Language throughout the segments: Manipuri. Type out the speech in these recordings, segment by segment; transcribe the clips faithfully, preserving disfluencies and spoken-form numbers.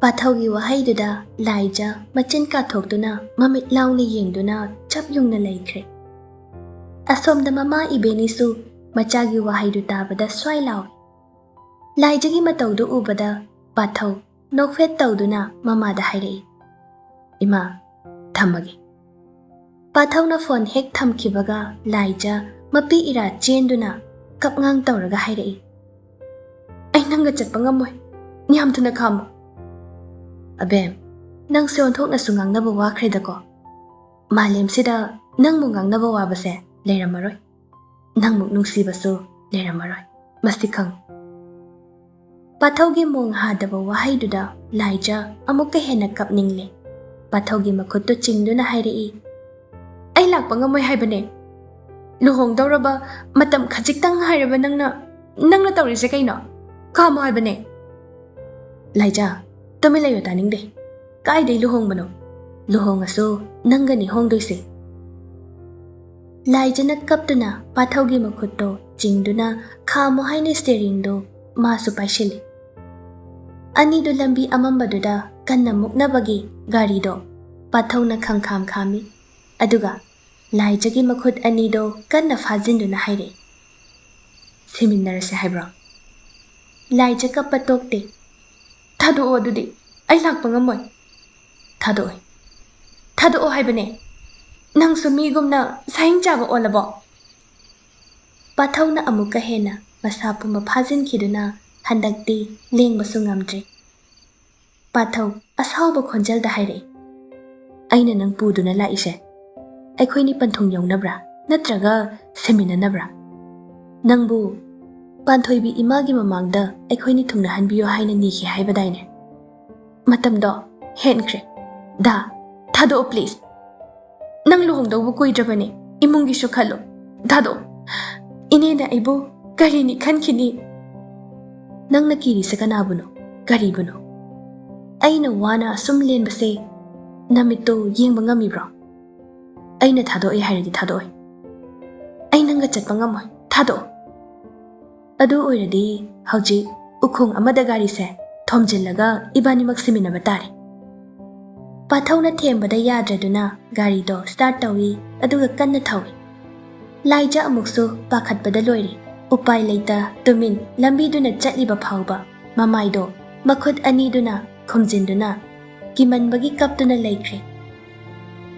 ꯄꯥꯊꯧꯒꯤ ꯋꯥꯍꯩꯗꯨꯗ ꯂꯥꯏꯖ ꯃꯆꯤꯟ ꯀꯥꯊꯣꯛꯇꯨꯅ ꯃꯃꯤꯠ ꯂꯥꯎꯅ ꯌꯦꯡꯗꯨꯅ ꯆꯞ ꯌꯨꯡꯅ ꯂꯩꯈ꯭ꯔꯦ꯫ ꯑꯁꯣꯝꯗ ꯃꯃꯥ ꯏꯕꯦꯅꯤꯁꯨ ꯃꯆꯥꯒꯤ ꯋꯥꯍꯩꯗꯨ ꯇꯥꯕꯗ ꯁ꯭ꯋꯥꯏ ꯂꯥꯎꯏ꯫ ꯂꯥꯏꯖꯒꯤ ꯃꯇꯧꯗꯨ ꯎꯕꯗ ꯄꯥꯊꯧ ꯅꯣꯛꯐꯦꯠ ꯇꯧꯗꯨꯅ ꯃꯃꯥꯗ ꯍꯥꯏꯔꯛꯏ, "ꯏꯃꯥ, ꯊꯝꯃꯒꯦ꯫" ꯄꯥꯊꯧꯅ ꯐꯣꯟ ꯍꯦꯛ ꯊꯝꯈꯤꯕꯒ ꯂꯥꯏꯖ ꯃꯄꯤ ꯏꯔꯥ ꯆꯦꯟꯗꯨꯅ ꯀꯞꯉꯥꯡ ꯇꯧꯔꯒ ꯍꯥꯏꯔꯛꯏ, "ꯑꯩ ꯅꯪꯒ ꯆꯠꯄ ꯉꯝꯃꯣꯏ, ꯌꯥꯝ ꯊꯨꯅ ꯈꯥꯝꯃꯨ꯫" "ꯑꯕꯦꯝ, ꯅꯪꯁꯦ ꯑꯣꯟꯊꯣꯛꯅꯁꯨ ꯉꯥꯡꯅꯕ ꯋꯥꯈ꯭ꯔꯦꯗꯀꯣ꯫ ꯃꯥꯂꯦꯝꯁꯤꯗ ꯅꯪꯕꯨ ꯉꯥꯡꯅꯕ ꯋꯥꯕꯁꯦ ꯂꯩꯔꯝꯃꯔꯣꯏ, ꯅꯪꯃꯨꯛ ꯅꯨꯡꯁꯤꯕꯁꯨ ꯂꯩꯔꯝꯃꯔꯣꯏ, ꯃꯁꯤ ꯈꯪꯉꯨ꯫" ꯄꯥꯊꯧꯒꯤ ꯃꯣꯡ ꯍꯥꯗꯕ ꯋꯥꯍꯩꯗꯨꯗ ꯂꯥꯏꯖ ꯑꯃꯨꯛꯀ ꯍꯦꯟꯅ ꯀꯞꯅꯤꯡꯂꯦ꯫ ꯄꯥꯊꯧꯒꯤ ꯃꯈꯨꯠꯇꯨ ꯆꯤꯡꯗꯨꯅ ꯍꯥꯏꯔꯛꯏ, "ꯑꯩ ꯂꯥꯛꯄ ꯉꯝꯃꯣꯏ ꯍꯥꯏꯕꯅꯦ꯫ ꯂꯨꯍꯣꯡꯗꯧꯔꯕ ꯃꯇꯝ ꯈꯖꯤꯛꯇꯪ ꯉꯥꯏꯔꯕ ꯅꯪꯅ, ꯅꯪꯅ ꯇꯧꯔꯤꯁꯦ ꯀꯩꯅꯣ? ꯈꯥꯝꯃꯣ ꯍꯥꯏꯕꯅꯦ꯫" "ꯂꯥꯏꯖ, ꯇꯨꯃꯤꯟ ꯂꯩꯌꯨ, ꯇꯥꯅꯤꯡꯗꯦ꯫ ꯀꯥꯏꯗꯩ ꯂꯨꯍꯣꯡꯕꯅꯣ? ꯂꯨꯍꯣꯡꯉꯁꯨ ꯅꯪꯒꯅꯤ ꯍꯣꯡꯗꯣꯏꯁꯦ꯫" ꯂꯥꯏꯖꯅ ꯀꯞꯇꯨꯅ ꯄꯥꯊꯧꯒꯤ ꯃꯈꯨꯠꯇꯣ ꯆꯤꯡꯗꯨꯅ ꯈꯥꯝꯃꯣ ꯍꯥꯏꯅ ꯁ꯭ꯇꯦꯔꯤꯡꯗꯣ ꯃꯥꯁꯨ ꯄꯥꯏꯁꯤꯜꯂꯤ꯫ ꯑꯅꯤꯗꯨ ꯂꯝꯕꯤ ꯑꯃꯝꯕꯗꯨꯗ ꯀꯟꯅ ꯃꯨꯛꯅꯕꯒꯤ ꯒꯥꯔꯤꯗꯣ ꯄꯥꯊꯧꯅ ꯈꯪꯈꯥꯝ ꯈꯥꯝꯃꯤ꯫ ꯑꯗꯨꯒ ꯂꯥꯏꯖꯒꯤ ꯃꯈꯨꯠ ꯑꯅꯤꯗꯣ ꯀꯟꯅ ꯐꯥꯖꯤꯟꯗꯨꯅ ꯍꯥꯏꯔꯛꯏ, "ꯁꯤꯃꯤꯟꯅꯔꯁꯦ ꯍꯥꯏꯕ꯭ꯔꯣ?" ꯂꯥꯏꯖ ꯀꯞꯄ ꯇꯣꯛꯇꯦ꯫ "ꯊꯥꯗꯣꯛꯑꯣ ꯑꯗꯨꯗꯤ, ꯑꯩ ꯂꯥꯛꯄ ꯉꯝꯃꯣꯏ꯫" "ꯊꯥꯗꯣꯛꯑꯣꯏ, ꯊꯥꯗꯣꯛꯑꯣ ꯍꯥꯏꯕꯅꯦ꯫ ꯅꯪꯁꯨ ꯃꯤꯒꯨꯝꯅ ꯁꯥꯍꯤꯡ ꯆꯥꯕ ꯑꯣꯜꯂꯕꯣ?" ꯄꯥꯊꯧꯅ ꯑꯃꯨꯛꯀ ꯍꯦꯟꯅ ꯃꯁꯥ ꯄꯨꯝꯕ ꯐꯥꯖꯤꯟꯈꯤꯗꯨꯅ ꯍꯟꯗꯛꯇꯤ ꯂꯦꯡꯕꯁꯨ ꯉꯝꯗ꯭ꯔꯦ꯫ ꯄꯥꯊꯧ ꯑꯁꯥꯎꯕ ꯈꯣꯟꯖꯦꯜꯗ ꯍꯥꯏꯔꯛꯏ, "ꯑꯩꯅ ꯅꯪ ꯄꯨꯗꯨꯅ ꯂꯥꯛꯏꯁꯦ ꯑꯩꯈꯣꯏꯅꯤ ꯄꯟꯊꯨꯡ ꯌꯧꯅꯕ꯭ꯔꯥ, ꯅꯠꯇ꯭ꯔꯒ ꯁꯤꯃꯤꯟꯅꯅꯕ꯭ꯔꯥ? ꯅꯪꯕꯨ ꯄꯥꯟꯊꯣꯏꯕꯤ ꯏꯃꯥꯒꯤ ꯃꯃꯥꯡꯗ ꯑꯩꯈꯣꯏꯅꯤ ꯊꯨꯡꯅꯍꯟꯕꯤꯌꯨ ꯍꯥꯏꯅ ꯅꯤꯈꯤ ꯍꯥꯏꯕꯗꯥꯏꯅꯦ? ꯃꯇꯝꯗꯣ ꯍꯦꯟꯈ꯭ꯔꯦ꯫ ꯗꯥ, ꯊꯥꯗꯣꯛꯑꯣ please꯫ ꯅꯪ ꯂꯨꯍꯣꯡꯗꯧꯕ ꯀꯨꯏꯗ꯭ꯔꯕꯅꯦ, ꯏꯃꯨꯡꯒꯤꯁꯨ ꯈꯜꯂꯣ꯫ ꯊꯥꯗꯣꯛꯑꯣ꯫ ꯏꯅꯦꯅ ꯑꯩꯕꯨ ꯀꯔꯤꯅꯤ ꯈꯟꯈꯤꯅꯤ?" "ꯅꯪꯅ ꯀꯤꯔꯤꯁꯦ ꯀꯅꯥꯕꯨꯅꯣ? ꯀꯔꯤꯕꯨꯅꯣ? ꯑꯩꯅ ꯋꯥꯅ ꯑꯁꯨꯝ ꯂꯦꯟꯕꯁꯦ ꯅꯃꯤꯠꯇꯣ ꯌꯦꯡꯕ ꯉꯝꯃꯤꯕ꯭ꯔꯣ? ꯑꯩꯅ ꯊꯥꯗꯣꯛꯑꯦ ꯍꯥꯏꯔꯗꯤ ꯊꯥꯗꯣꯛꯑꯣꯏ꯫ ꯑꯩ ꯅꯪꯒ ꯆꯠꯄ ꯉꯝꯃꯣꯏ꯫ ꯊꯥꯗꯣꯛꯑꯣ꯫ ꯑꯗꯨ ꯑꯣꯏꯔꯗꯤ ꯍꯧꯖꯤꯛ ꯎꯈꯣꯡ ꯑꯃꯗ ꯒꯥꯔꯤꯁꯦ ꯊꯣꯝꯖꯤꯜꯂꯒ ꯏꯕꯥꯅꯤꯃꯛ ꯁꯤꯃꯤꯟꯅꯕ ꯇꯥꯔꯦ꯫ ꯄꯥꯊꯧꯅ ꯊꯦꯝꯕꯗ ꯌꯥꯗ꯭ꯔꯗꯨꯅ ꯒꯥꯔꯤꯗꯣ start ꯇꯧꯏ, ꯑꯗꯨꯒ ꯀꯟꯅ ꯊꯧꯏ꯫ ꯂꯥꯏꯖ ꯑꯃꯨꯛꯁꯨ ꯄꯥꯈꯠꯄꯗ ꯂꯣꯏꯔꯦ꯫ ꯎꯄꯥꯏ ꯂꯩꯇ ꯇꯨꯃꯤꯟ ꯂꯝꯕꯤꯗꯨꯅ ꯆꯠꯂꯤꯕ ꯐꯥꯎꯕ ꯃꯃꯥꯏꯗꯣ ꯃꯈꯨꯠ ꯑꯅꯤꯗꯨꯅ ꯈꯨꯝꯖꯤꯟꯗꯨꯅ ꯀꯤꯃꯟꯕꯒꯤ ꯀꯞꯇꯨꯅ ꯂꯩꯈ꯭ꯔꯦ꯫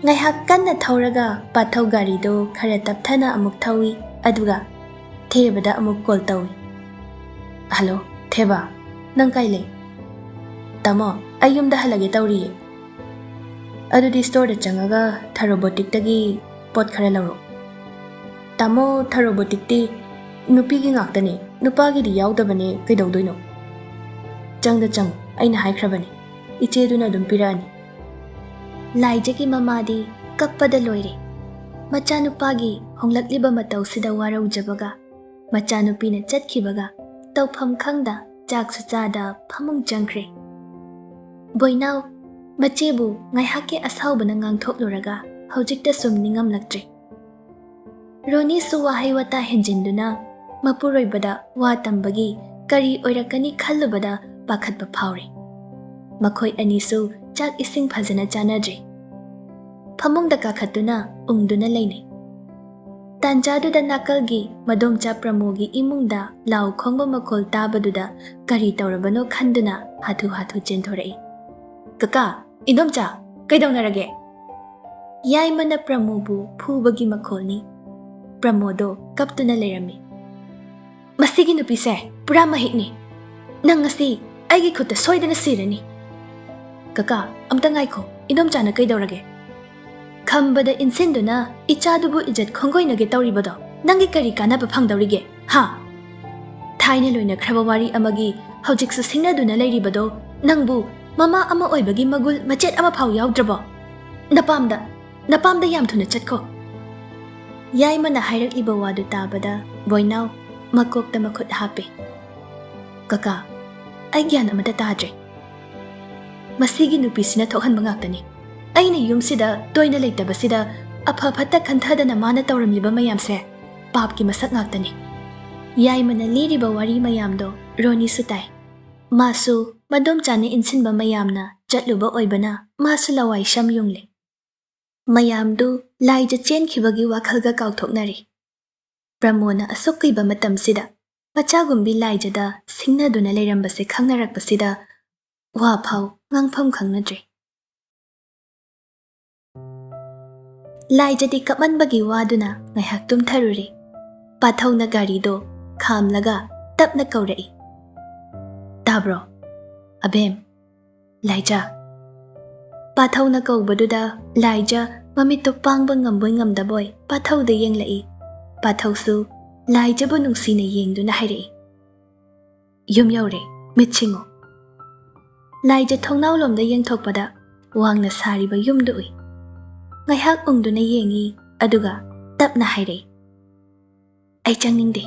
ꯉꯥꯏꯍꯥꯛ ꯀꯟꯅ ꯊꯧꯔꯒ ꯄꯥꯊꯧ ꯒꯥꯔꯤꯗꯣ ꯈꯔ ꯇꯞꯊꯅ ꯑꯃꯨꯛ ꯊꯧꯏ, ꯑꯗꯨꯒ ꯊꯦꯕꯗ ꯑꯃꯨꯛ call ꯇꯧꯏ꯫ "ꯍꯜꯂꯣ, ꯊꯦꯕ, ꯅꯪ ꯀꯥꯏ ꯂꯩ?" "ꯇꯥꯃꯣ, ꯑꯩ ꯌꯨꯝꯗ ꯍꯜꯂꯒꯦ ꯇꯧꯔꯤꯌꯦ꯫" "ꯑꯗꯨꯗꯤ storeꯗ ꯆꯪꯉꯒ ꯊꯔꯣ ꯕꯣꯇꯤꯛꯇꯒꯤ ꯄꯣꯠ ꯈꯔ ꯂꯧꯔꯣ꯫" "ꯇꯥꯃꯣ, ꯊꯔꯣ ꯕꯣꯇꯤꯛꯇꯤ ꯅꯨꯄꯤꯒꯤ ꯉꯥꯛꯇꯅꯦ, ꯅꯨꯄꯥꯒꯤꯗꯤ ꯌꯥꯎꯗꯕꯅꯦ, ꯀꯩꯗꯧꯗꯣꯏꯅꯣ?" "ꯆꯪꯗ ꯆꯪꯉꯨ, ꯑꯩꯅ ꯍꯥꯏꯈ꯭ꯔꯕꯅꯦ, ꯏꯆꯦꯗꯨꯅ ꯑꯗꯨꯝ ꯄꯤꯔꯛꯑꯅꯤ꯫" ꯂꯥꯏꯖꯒꯤ ꯃꯃꯥꯗꯤ ꯀꯞꯄꯗ ꯂꯣꯏꯔꯦ꯫ ꯃꯆꯥꯅꯨꯄꯥꯒꯤ ꯍꯣꯡꯂꯛꯂꯤꯕ ꯃꯇꯧꯁꯤꯗ ꯋꯥꯔꯧꯖꯕꯒ, ꯃꯆꯥꯅꯨꯄꯤꯅ ꯆꯠꯈꯤꯕꯒ ꯇꯧꯐꯝ ꯈꯪꯗ ꯆꯥꯛꯁꯨ ꯆꯥꯗ ꯐꯃꯨꯡ ꯆꯪꯈ꯭ꯔꯦ꯫ ꯕꯣꯏꯅꯥꯎ ꯃꯆꯦꯕꯨ ꯉꯥꯏꯍꯥꯛꯀꯤ ꯑꯁꯥꯎꯕꯅ ꯉꯥꯡꯊꯣꯛꯂꯨꯔꯒ ꯍꯧꯖꯤꯛꯇ ꯁꯨꯝ ꯅꯤꯡꯉꯝꯂꯛꯇ꯭ꯔꯦ꯫ ꯔꯣꯅꯤꯁꯨ ꯋꯥꯍꯩ ꯋꯥꯇꯥ ꯍꯦꯟꯖꯤꯟꯗꯨꯅ ꯃꯄꯨꯔꯣꯏꯕꯗ ꯋꯥ ꯇꯝꯕꯒꯤ ꯀꯔꯤ ꯑꯣꯏꯔꯛꯀꯅꯤ ꯈꯜꯂꯨꯕꯗ ꯄꯥꯈꯠꯄ ꯐꯥꯎꯔꯦ꯫ ꯃꯈꯣꯏ ꯑꯅꯤꯁꯨ ꯆꯥꯛ ꯏꯁꯤꯡ ꯐꯖꯅ ꯆꯥꯅꯗ꯭ꯔꯦ꯫ ꯐꯃꯨꯡꯗ ꯀꯥꯈꯠꯇꯨꯅ ꯎꯪꯗꯨꯅ ꯂꯩꯅꯩ꯫ ꯇꯥꯟꯖꯥꯗꯨꯗ ꯅꯥꯀꯜꯒꯤ ꯃꯗꯣꯝꯆꯥ ꯄ꯭ꯔꯃꯣꯒꯤ ꯏꯃꯨꯡꯗ ꯂꯥꯎ ꯈꯣꯡꯕ ꯃꯈꯣꯜ ꯇꯥꯕꯗꯨꯗ ꯀꯔꯤ ꯇꯧꯔꯕꯅꯣ ꯈꯟꯗꯨꯅ ꯍꯥꯊꯨ ꯍꯥꯊꯨ ꯆꯦꯟꯊꯣꯔꯛꯏ꯫ "ꯀꯀꯥ, ꯏꯟꯗꯣꯝꯆꯥ, ꯀꯩꯗꯧꯅꯔꯒꯦ?" ꯌꯥꯏꯃꯅ ꯄ꯭ꯔꯃꯣꯕꯨ ꯐꯨꯕꯒꯤ ꯃꯈꯣꯜꯅꯤ꯫ ꯄ꯭ꯔꯃꯣꯗꯣ ꯀꯞꯇꯨꯅ ꯂꯩꯔꯝꯃꯤ꯫ "ꯃꯁꯤꯒꯤ ꯅꯨꯄꯤꯁꯦ ꯄꯨꯔꯥ ꯃꯍꯤꯛꯅꯤ꯫ ꯅꯪ ꯉꯁꯤ ꯑꯩꯒꯤ ꯈꯨꯠꯇ ꯁꯣꯏꯗꯅ ꯁꯤꯔꯅꯤ꯫" "ꯀꯀꯥ, ꯑꯝꯇ ꯉꯥꯏꯈꯣ, ꯏꯟꯗꯣꯝꯆꯥꯅ ꯀꯩꯗꯧꯔꯒꯦ?" "ꯈꯝꯕꯗ ꯏꯟꯁꯤꯟꯗꯨꯅ ꯏꯆꯥꯗꯨꯕꯨ ꯏꯖꯠ ꯈꯣꯡꯒꯣꯏꯅꯒꯦ ꯇꯧꯔꯤꯕꯗꯣ ꯅꯪꯒꯤ ꯀꯔꯤ ꯀꯥꯟꯅꯕ ꯐꯪꯗꯧꯔꯤꯒꯦ, ꯍꯥ? ꯊꯥꯏꯅ ꯂꯣꯏꯅꯈ꯭ꯔꯕ ꯋꯥꯔꯤ ꯑꯃꯒꯤ ꯍꯧꯖꯤꯛꯁꯨ ꯁꯤꯡꯅꯗꯨꯅ ꯂꯩꯔꯤꯕꯗꯣ ꯅꯪꯕꯨ ꯃꯃꯥ ꯑꯃ ꯑꯣꯏꯕꯒꯤ ꯃꯒꯨꯜ ꯃꯆꯦꯠ ꯑꯃ ꯐꯥꯎ ꯌꯥꯎꯗ꯭ꯔꯕꯣ? ꯅꯄꯥꯝꯗ, ꯅꯄꯥꯝꯗ ꯌꯥꯝ ꯊꯨꯅ ꯆꯠꯈꯣ꯫" ꯌꯥꯏꯃꯅ ꯍꯥꯏꯔꯛꯂꯤꯕ ꯋꯥꯗꯨ ꯇꯥꯕꯗ ꯕꯣꯏꯅꯥꯎ ꯃꯀꯣꯛꯇ ꯃꯈꯨꯠ ꯍꯥꯞꯄꯦ꯫ "ꯀꯀꯥ, ꯑꯩ ꯒ꯭ꯌꯥꯟ ꯑꯃꯠꯇ ꯇꯥꯗ꯭ꯔꯦ꯫ ꯃꯁꯤꯒꯤ ꯅꯨꯄꯤꯁꯤꯅ ꯊꯣꯛꯍꯟꯕ ꯉꯥꯛꯇꯅꯤ꯫ ꯑꯩꯅ ꯌꯨꯝꯁꯤꯗ ꯇꯣꯏꯅ ꯂꯩꯇꯕꯁꯤꯗ ꯑꯐ ꯐꯠꯇ ꯈꯟꯊꯗꯅ ꯃꯥꯅ ꯇꯧꯔꯝꯂꯤꯕ ꯃꯌꯥꯝꯁꯦ ꯄꯥꯞꯀꯤ ꯃꯁꯛ ꯉꯥꯛꯇꯅꯤ꯫" ꯌꯥꯏꯃꯅ ꯂꯤꯔꯤꯕ ꯋꯥꯔꯤ ꯃꯌꯥꯝꯗꯣ ꯔꯣꯅꯤꯁꯨ ꯇꯥꯏ꯫ ꯃꯥꯁꯨ ꯃꯗꯣꯝꯆꯥꯅ ꯏꯟꯁꯤꯟꯕ ꯃꯌꯥꯝꯅ ꯆꯠꯂꯨꯕ ꯑꯣꯏꯕꯅ ꯃꯥꯁꯨ ꯂꯋꯥꯏ ꯁꯝ ꯌꯨꯡꯂꯦ꯫ ꯃꯌꯥꯝꯗꯨ ꯂꯥꯏꯖ ꯆꯦꯟꯈꯤꯕꯒꯤ ꯋꯥꯈꯜꯒ ꯀꯥꯎꯊꯣꯛꯅꯔꯦ꯫ ꯄ꯭ꯔꯃꯣꯗꯅ ꯑꯁꯨꯛ ꯀꯨꯏꯕ ꯃꯇꯝꯁꯤꯗ ꯃꯆꯥꯒꯨꯝꯕꯤ ꯂꯥꯏꯖꯗ ꯁꯤꯡꯅꯗꯨꯅ ꯂꯩꯔꯝꯕꯁꯦ ꯈꯪꯅꯔꯛꯄꯁꯤꯗ ꯋꯥ ꯐꯥꯎ ꯉꯥꯡꯐꯝ ꯈꯪꯅꯗ꯭ꯔꯦ꯫ ꯂꯥꯏꯖꯗꯤ ꯀꯞꯃꯟꯕꯒꯤ ꯋꯥꯗꯨꯅ ꯉꯥꯏꯍꯥꯛ ꯇꯨꯝꯊꯔꯨꯔꯦ꯫ ꯄꯥꯊꯧꯅ ꯒꯥꯔꯤꯗꯣ ꯈꯥꯝꯂꯒ ꯇꯞꯅ ꯀꯧꯔꯛꯏ, "ꯇꯥꯕ꯭ꯔꯣ? ꯑꯕꯦꯝ, ꯂꯥꯏꯖ?" ꯄꯥꯊꯧꯅ ꯀꯧꯕꯗꯨꯗ ꯂꯥꯏꯖ ꯃꯃꯤꯠꯇꯣ ꯄꯥꯡꯕ ꯉꯝꯕꯣꯏ ꯉꯝꯗꯕꯣꯏ ꯄꯥꯊꯧꯗ ꯌꯦꯡꯂꯛꯏ꯫ ꯄꯥꯊꯧꯁꯨ ꯂꯥꯏꯖꯕꯨ ꯅꯨꯡꯁꯤꯅ ꯌꯦꯡꯗꯨꯅ ꯍꯥꯏꯔꯛꯏ, "ꯌꯨꯝ ꯌꯧꯔꯦ, ꯃꯤꯠ ꯁꯤꯡꯉꯨ꯫" ꯂꯥꯏꯖ ꯊꯣꯡꯅꯥꯎꯂꯣꯝꯗ ꯌꯦꯡꯊꯣꯛꯄꯗ ꯋꯥꯡꯅ ꯁꯥꯔꯤꯕ ꯌꯨꯝꯗꯨ ꯎꯏ꯫ ꯉꯥꯏꯍꯥꯛ ꯎꯪꯗꯨꯅ ꯌꯦꯡꯉꯤ, ꯑꯗꯨꯒ ꯇꯞꯅ ꯍꯥꯏꯔꯛꯏ, "ꯑꯩ ꯆꯪꯅꯤꯡꯗꯦ꯫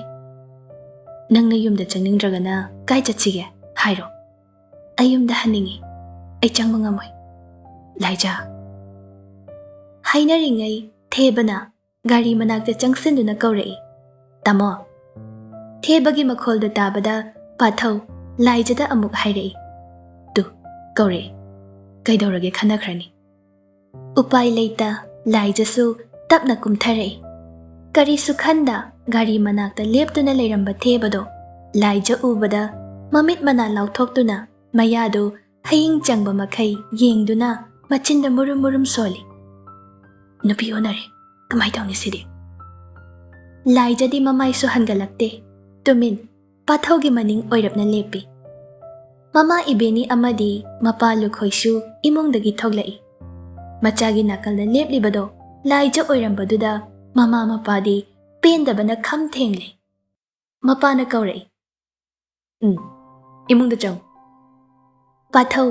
ꯅꯪꯅ ꯌꯨꯝꯗ ꯆꯪꯅꯤꯡꯗ꯭ꯔꯒꯅ ꯀꯥꯏ ꯆꯠꯁꯤꯒꯦ? ꯍꯥꯏꯔꯣ꯫ ꯑꯩ ꯌꯨꯝꯗ ꯍꯟꯅꯤꯡꯉꯤ꯫ ꯑꯩ ꯆꯪꯕ ꯉꯝꯃꯣꯏ, ꯂꯥꯏꯖ꯫" ꯍꯥꯏꯅꯔꯤꯉꯩ ꯊꯦꯕꯅ ꯒꯥꯔꯤ ꯃꯅꯥꯛꯇ ꯆꯪꯁꯤꯟꯗꯨꯅ ꯀꯧꯔꯛꯏ, "ꯇꯥꯃꯣ!" ꯊꯦꯕꯒꯤ ꯃꯈꯣꯜꯗꯨ ꯇꯥꯕꯗ ꯄꯥꯊꯧ ꯂꯥꯏꯖꯗ ꯑꯃꯨꯛ ꯍꯥꯏꯔꯛꯏ, "ꯇꯨ, ꯀꯧꯔꯛꯏ꯫ ꯀꯩꯗꯧꯔꯒꯦ ꯈꯟꯅꯈ꯭ꯔꯅꯤ꯫" ꯎꯄꯥꯏ ꯂꯩꯇ ꯂꯥꯏꯖꯁꯨ ꯇꯞꯅ ꯀꯨꯝꯊꯔꯛꯏ꯫ ꯀꯔꯤꯁꯨ ꯈꯟꯗ ꯒꯥꯔꯤ ꯃꯅꯥꯛꯇ ꯂꯦꯞꯇꯨꯅ ꯂꯩꯔꯝꯕ ꯊꯦꯕꯗꯣ ꯂꯥꯏꯖ ꯎꯕꯗ ꯃꯃꯤꯠ ꯃꯅꯥ ꯂꯥꯎꯊꯣꯛꯇꯨꯅ ꯃꯌꯥꯗꯨ ꯍꯌꯤꯡ ꯆꯪꯕ ꯃꯈꯩ ꯌꯦꯡꯗꯨꯅ ꯃꯆꯤꯟꯗ ꯃꯨꯔꯨꯝ ꯃꯨꯔꯨꯝ ꯁꯣꯜꯂꯤ꯫ "ꯅꯨꯄꯤ ꯑꯣꯟꯅꯔꯦ꯫ ꯀꯃꯥꯏ ꯇꯧꯅꯤ ꯁꯤꯗꯤ?" ꯂꯥꯏꯖꯗꯤ ꯃꯃꯥꯏꯁꯨ ꯍꯟꯒꯠꯂꯛꯇꯦ꯫ ꯇꯨꯃꯤꯟ ꯄꯥꯊꯧꯒꯤ ꯃꯅꯤꯡ ꯑꯣꯏꯔꯞꯅ ꯂꯦꯞꯄꯤ꯫ ꯃꯃꯥ ꯏꯕꯦꯅꯤ ꯑꯃꯗꯤ ꯃꯄꯥ ꯂꯨꯈꯣꯏꯁꯨ ꯏꯃꯨꯡꯗꯒꯤ ꯊꯣꯛꯂꯛꯏ꯫ ꯃꯆꯥꯒꯤ ꯅꯥꯀꯜꯗ ꯂꯦꯞꯂꯤꯕꯗꯣ ꯂꯥꯏꯖ ꯑꯣꯏꯔꯝꯕꯗꯨꯗ ꯃꯃꯥ ꯃꯄꯥꯗꯤ ꯄꯦꯟꯗꯕꯅ ꯈꯝ ꯊꯦꯡꯂꯦ꯫ ꯃꯄꯥꯅ ꯀꯧꯔꯛꯏ, "ꯎꯝ, ꯏꯃꯨꯡꯗ ꯆꯪꯉꯨ꯫" ꯄꯥꯊꯧ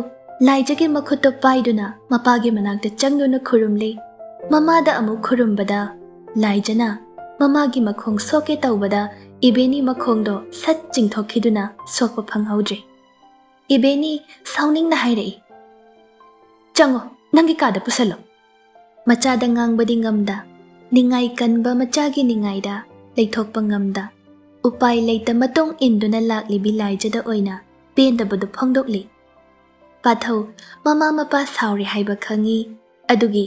ꯂꯥꯏꯖꯒꯤ ꯃꯈꯨꯠꯇꯣ ꯄꯥꯏꯗꯨꯅ ꯃꯄꯥꯒꯤ ꯃꯅꯥꯛꯇ ꯆꯪꯗꯨꯅ ꯈꯨꯔꯨꯝꯂꯦ꯫ ꯃꯃꯥꯗ ꯑꯃꯨꯛ ꯈꯨꯔꯨꯝꯕꯗ ꯂꯥꯏꯖꯅ ꯃꯃꯥꯒꯤ ꯃꯈꯣꯡ ꯁꯣꯛꯀꯦ ꯇꯧꯕꯗ ꯏꯕꯦꯅꯤ ꯃꯈꯣꯡꯗꯣ ꯁꯠ ꯆꯤꯡꯊꯣꯛꯈꯤꯗꯨꯅ ꯁꯣꯛꯄ ꯐꯪꯍꯧꯗ꯭ꯔꯦ꯫ ꯏꯕꯦꯅꯤ ꯁꯥꯎꯅꯤꯡꯅ ꯍꯥꯏꯔꯛꯏ, "ꯆꯪꯉꯣ, ꯅꯪꯒꯤ ꯀꯥꯗ ꯄꯨꯁꯜꯂꯣ꯫" ꯃꯆꯥꯗ ꯉꯥꯡꯕꯗꯤ ꯉꯝꯗ, ꯅꯤꯡꯉꯥꯏ ꯀꯟꯕ ꯃꯆꯥꯒꯤ ꯅꯤꯡꯉꯥꯏꯗ ꯂꯩꯊꯣꯛꯄ ꯉꯝꯗ, ꯎꯄꯥꯏ ꯂꯩꯇ ꯃꯇꯨꯡ ꯏꯟꯗꯨꯅ ꯂꯥꯛꯂꯤꯕꯤ ꯂꯥꯏꯖꯗ ꯑꯣꯏꯅ ꯄꯦꯟꯗꯕꯗꯨ ꯐꯣꯡꯗꯣꯛꯂꯤ꯫ ꯄꯥꯊꯧ ꯃꯃꯥ ꯃꯄꯥ ꯁꯥꯎꯔꯦ ꯍꯥꯏꯕ ꯈꯪꯉꯤ꯫ ꯑꯗꯨꯒꯤ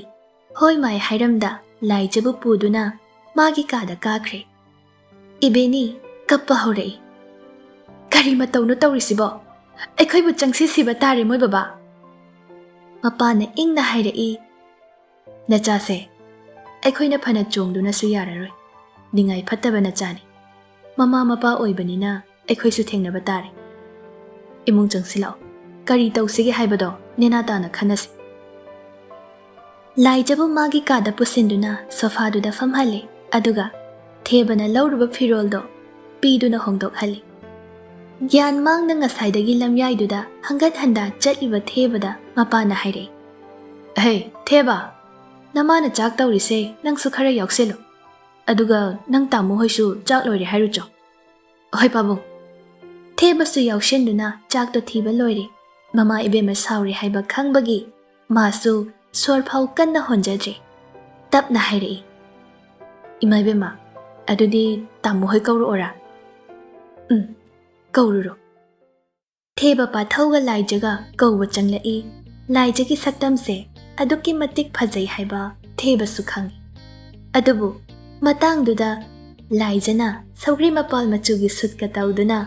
ꯍꯣꯏ ꯃꯥꯏ ꯍꯥꯏꯔꯝꯗ ꯂꯥꯏꯖꯕꯨ ꯄꯨꯗꯨꯅ ꯃꯥꯒꯤ ꯀꯥꯗ ꯀꯥꯈ꯭ꯔꯦ꯫ ꯏꯕꯦꯅꯤ ꯀꯞꯄ ꯍꯧꯔꯛꯏ꯫ "ꯀꯔꯤ ꯃꯇꯧꯅꯣ ꯇꯧꯔꯤꯁꯤꯕꯣ? ꯑꯩꯈꯣꯏꯕꯨ ꯆꯪꯁꯤꯁꯤꯕ ꯇꯥꯔꯦ ꯃꯣꯏ ꯕꯕꯥ!" ꯃꯄꯥꯅ ꯏꯪꯅ ꯍꯥꯏꯔꯛꯏ, "ꯅꯆꯥꯁꯦ ꯑꯩꯈꯣꯏꯅ ꯐꯅ ꯆꯣꯡꯗꯨꯅꯁꯨ ꯌꯥꯔꯔꯣꯏ꯫ ꯅꯤꯡꯉꯥꯏ ꯐꯠꯇꯕ ꯅꯆꯥꯅꯤ꯫ ꯃꯃꯥ ꯃꯄꯥ ꯑꯣꯏꯕꯅꯤꯅ ꯑꯩꯈꯣꯏꯁꯨ ꯊꯦꯡꯅꯕ ꯇꯥꯔꯦ꯫ ꯏꯃꯨꯡ ꯆꯪꯁꯤꯜꯂꯛꯑꯣ꯫ ꯀꯔꯤ ꯇꯧꯁꯤꯒꯦ ꯍꯥꯏꯕꯗꯣ ꯅꯦꯅꯥ ꯇꯥꯅ ꯈꯟꯅꯁꯤ꯫" ꯂꯥꯏꯖꯕꯨ ꯃꯥꯒꯤ ꯀꯥꯗ ꯄꯨꯁꯤꯟꯗꯨꯅ ꯁꯣꯐꯥꯗꯨꯗ ꯐꯝꯍꯜꯂꯦ꯫ ꯑꯗꯨꯒ ꯊꯦꯕꯅ ꯂꯧꯔꯨꯕ ꯐꯤꯔꯣꯜꯗꯣ ꯄꯤꯗꯨꯅ ꯍꯣꯡꯗꯣꯛꯍꯜꯂꯤ꯫ ꯒ꯭ꯌꯥꯟ ꯃꯥꯡꯅ ꯉꯁꯥꯏꯗꯒꯤ ꯂꯝꯌꯥꯏꯗꯨꯗ ꯍꯪꯒꯠ ꯍꯟꯗꯥ ꯆꯠꯂꯤꯕ ꯊꯦꯕꯗ ꯃꯄꯥꯅ ꯍꯥꯏꯔꯛꯏ, "ꯍꯦ ꯊꯦꯕ, ꯅꯃꯥꯅ ꯆꯥꯛ ꯇꯧꯔꯤꯁꯦ ꯅꯪꯁꯨ ꯈꯔ ꯌꯥꯎꯁꯤꯜꯂꯨ꯫ ꯑꯗꯨꯒ ꯅꯪ ꯇꯥꯃꯣ ꯍꯣꯏꯁꯨ ꯆꯥꯛ ꯂꯣꯏꯔꯦ ꯍꯥꯏꯔꯨꯆꯣ꯫" "ꯍꯣꯏ ꯄꯥꯕꯨꯡ꯫" ꯊꯦꯕꯁꯨ ꯌꯥꯎꯁꯤꯟꯗꯨꯅ ꯆꯥꯛꯇꯣ ꯊꯤꯕ ꯂꯣꯏꯔꯦ꯫ ꯃꯃꯥ ꯏꯕꯦꯝꯃ ꯁꯥꯎꯔꯦ ꯍꯥꯏꯕ ꯈꯪꯕꯒꯤ ꯃꯥꯁꯨ ꯁꯣꯔ ꯐꯥꯎ ꯀꯟꯅ ꯍꯣꯟꯖꯗ꯭ꯔꯦ꯫ ꯇꯞꯅ ꯍꯥꯏꯔꯛꯏ, "ꯏꯃꯥ ꯏꯕꯦꯝꯃ, ꯑꯗꯨꯗꯤ ꯇꯥꯃꯣ ꯍꯣꯏ ꯀꯧꯔꯛꯑꯣꯔꯥ?" "ꯎꯝ, ꯀꯧꯔꯨꯔꯣ꯫" ꯊꯦꯕ ꯄꯥꯊꯧꯒ ꯂꯥꯏꯖꯒ ꯀꯧꯕ ꯆꯪꯂꯛꯏ꯫ ꯂꯥꯏꯖꯒꯤ ꯁꯛꯇꯝꯁꯦ ꯑꯗꯨꯛꯀꯤ ꯃꯇꯤꯛ ꯐꯖꯩ ꯍꯥꯏꯕ ꯊꯦꯕꯁꯨ ꯈꯪꯏ꯫ ꯑꯗꯨꯕꯨ ꯃꯇꯥꯡꯗꯨꯗ ꯂꯥꯏꯖꯅ ꯁꯧꯒ꯭ꯔꯤ ꯃꯄꯥꯜ ꯃꯆꯨꯒꯤ ꯁꯨꯠꯀ ꯇꯧꯗꯨꯅ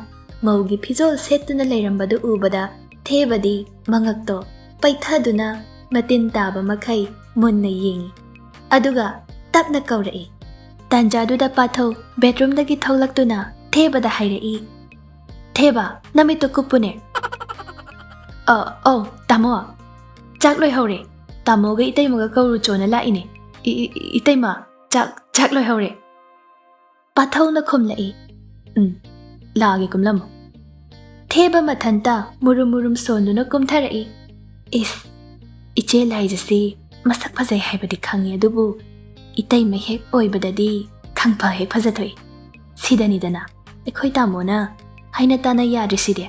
ꯃꯧꯒꯤ ꯐꯤꯖꯣꯜ ꯁꯦꯠꯇꯨꯅ ꯂꯩꯔꯝꯕꯗꯨ ꯎꯕꯗ ꯊꯦꯕꯗꯤ ꯃꯉꯛꯇꯣ ꯄꯩꯊꯗꯨꯅ ꯃꯇꯤꯟ ꯇꯥꯕ ꯃꯈꯩ ꯃꯨꯟꯅ ꯌꯦꯡꯏ꯫ ꯑꯗꯨꯒ ꯇꯞꯅ ꯀꯧꯔꯛꯏ꯫ ꯇꯥꯟꯖꯥꯗꯨꯗ ꯄꯥꯊꯧ ꯕꯦꯗꯔꯨꯝꯗꯒꯤ ꯊꯣꯛꯂꯛꯇꯨꯅ ꯊꯦꯕꯗ ꯍꯥꯏꯔꯛꯏ, "ꯊꯦꯕ, ꯅꯃꯤꯠꯇꯨ ꯀꯨꯞꯄꯨꯅꯦ꯫" "ꯑ, ꯑꯧ, ꯇꯥꯃꯣ꯫ ꯆꯥꯛ ꯂꯣꯏꯍꯧꯔꯦ꯫ ꯇꯥꯃꯣꯒ ꯏꯇꯩꯃꯒ ꯀꯧꯔꯨꯆꯣꯅ ꯂꯥꯛꯏꯅꯦ꯫ ꯏ-, ꯏ-, ꯏꯇꯩꯃ, ꯆꯥꯛ, ꯆꯥꯛ ꯂꯣꯏꯍꯧꯔꯦ꯫" ꯄꯥꯊꯧꯅ ꯈꯨꯝꯂꯛꯏ, "ꯎꯝ, ꯂꯥꯛꯑꯒꯦ, ꯀꯨꯝꯂꯝꯃꯣ꯫" ꯊꯦꯕ ꯃꯊꯟꯇ ꯃꯨꯔꯨꯝ ꯃꯨꯔꯨꯝ ꯁꯣꯟꯗꯨꯅ ꯀꯨꯝꯊꯔꯛꯏ꯫ ꯏꯁ, ꯏꯆꯦ ꯂꯥꯏꯖꯁꯤ ꯃꯁꯛ ꯐꯖꯩ ꯍꯥꯏꯕꯗꯤ ꯈꯪꯉꯤ, ꯑꯗꯨꯕꯨ ꯏꯇꯩꯃ ꯍꯦꯛ ꯑꯣꯏꯕꯗꯗꯤ ꯈꯪꯐ ꯍꯦꯛ ꯐꯖꯊꯣꯛꯏ꯫ ꯁꯤꯗꯅꯤꯗꯅ ꯑꯩꯈꯣꯏ ꯇꯥꯃꯣꯅ ꯍꯥꯏꯅ ꯇꯥꯅ ꯌꯥꯗ꯭ꯔꯤꯁꯤꯗꯤ꯫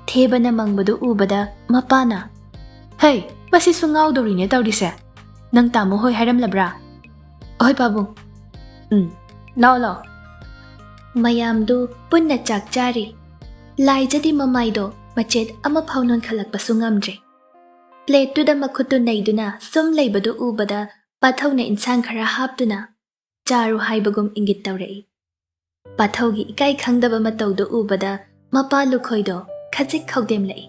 ꯊꯦꯕꯅ ꯃꯪꯕꯗꯨ ꯎꯕꯗ ꯃꯄꯥꯅ, "ꯍꯩ, ꯃꯁꯤꯁꯨ ꯉꯥꯎꯗꯧꯔꯤꯅꯦ ꯇꯧꯔꯤꯁꯦ꯫ ꯅꯪ ꯇꯥꯃꯣ ꯍꯣꯏ ꯍꯥꯏꯔꯝꯂꯕ꯭ꯔꯥ?" "ꯍꯣꯏ ꯄꯥꯕꯨꯡ꯫" "ꯎꯝ, ꯂꯥꯛꯑꯣ, ꯂꯥꯛꯑꯣ꯫" ꯃꯌꯥꯝꯗꯨ ꯄꯨꯟꯅ ꯆꯥꯛ ꯆꯥꯔꯤ꯫ ꯂꯥꯏꯖꯗꯤ ꯃꯃꯥꯏꯗꯣ ꯃꯆꯦꯠ ꯑꯃꯐꯥꯎ ꯅꯣꯟꯈꯠꯂꯛꯄꯁꯨ ꯉꯝꯗ꯭ꯔꯦ꯫ ꯄ꯭ꯂꯦꯠꯇꯨꯗ ꯃꯈꯨꯠꯇꯨ ꯅꯩꯗꯨꯅ ꯁꯨꯝ ꯂꯩꯕꯗꯨ ꯎꯕꯗ ꯄꯥꯊꯧꯅ ꯏꯟꯁꯥꯡ ꯈꯔ ꯍꯥꯞꯇꯨꯅ ꯆꯥꯔꯨ ꯍꯥꯏꯕꯒꯨꯝ ꯏꯪꯒꯤꯠ ꯇꯧꯔꯛꯏ꯫ ꯄꯥꯊꯧꯒꯤ ꯏꯀꯥꯏ ꯈꯪꯗꯕ ꯃꯇꯧꯗꯨ ꯎꯕꯗ ꯃꯄꯥ ꯂꯨꯈꯣꯏꯗꯣ ꯈꯖꯤꯛ ꯈꯧꯗꯦꯝꯂꯛꯏ꯫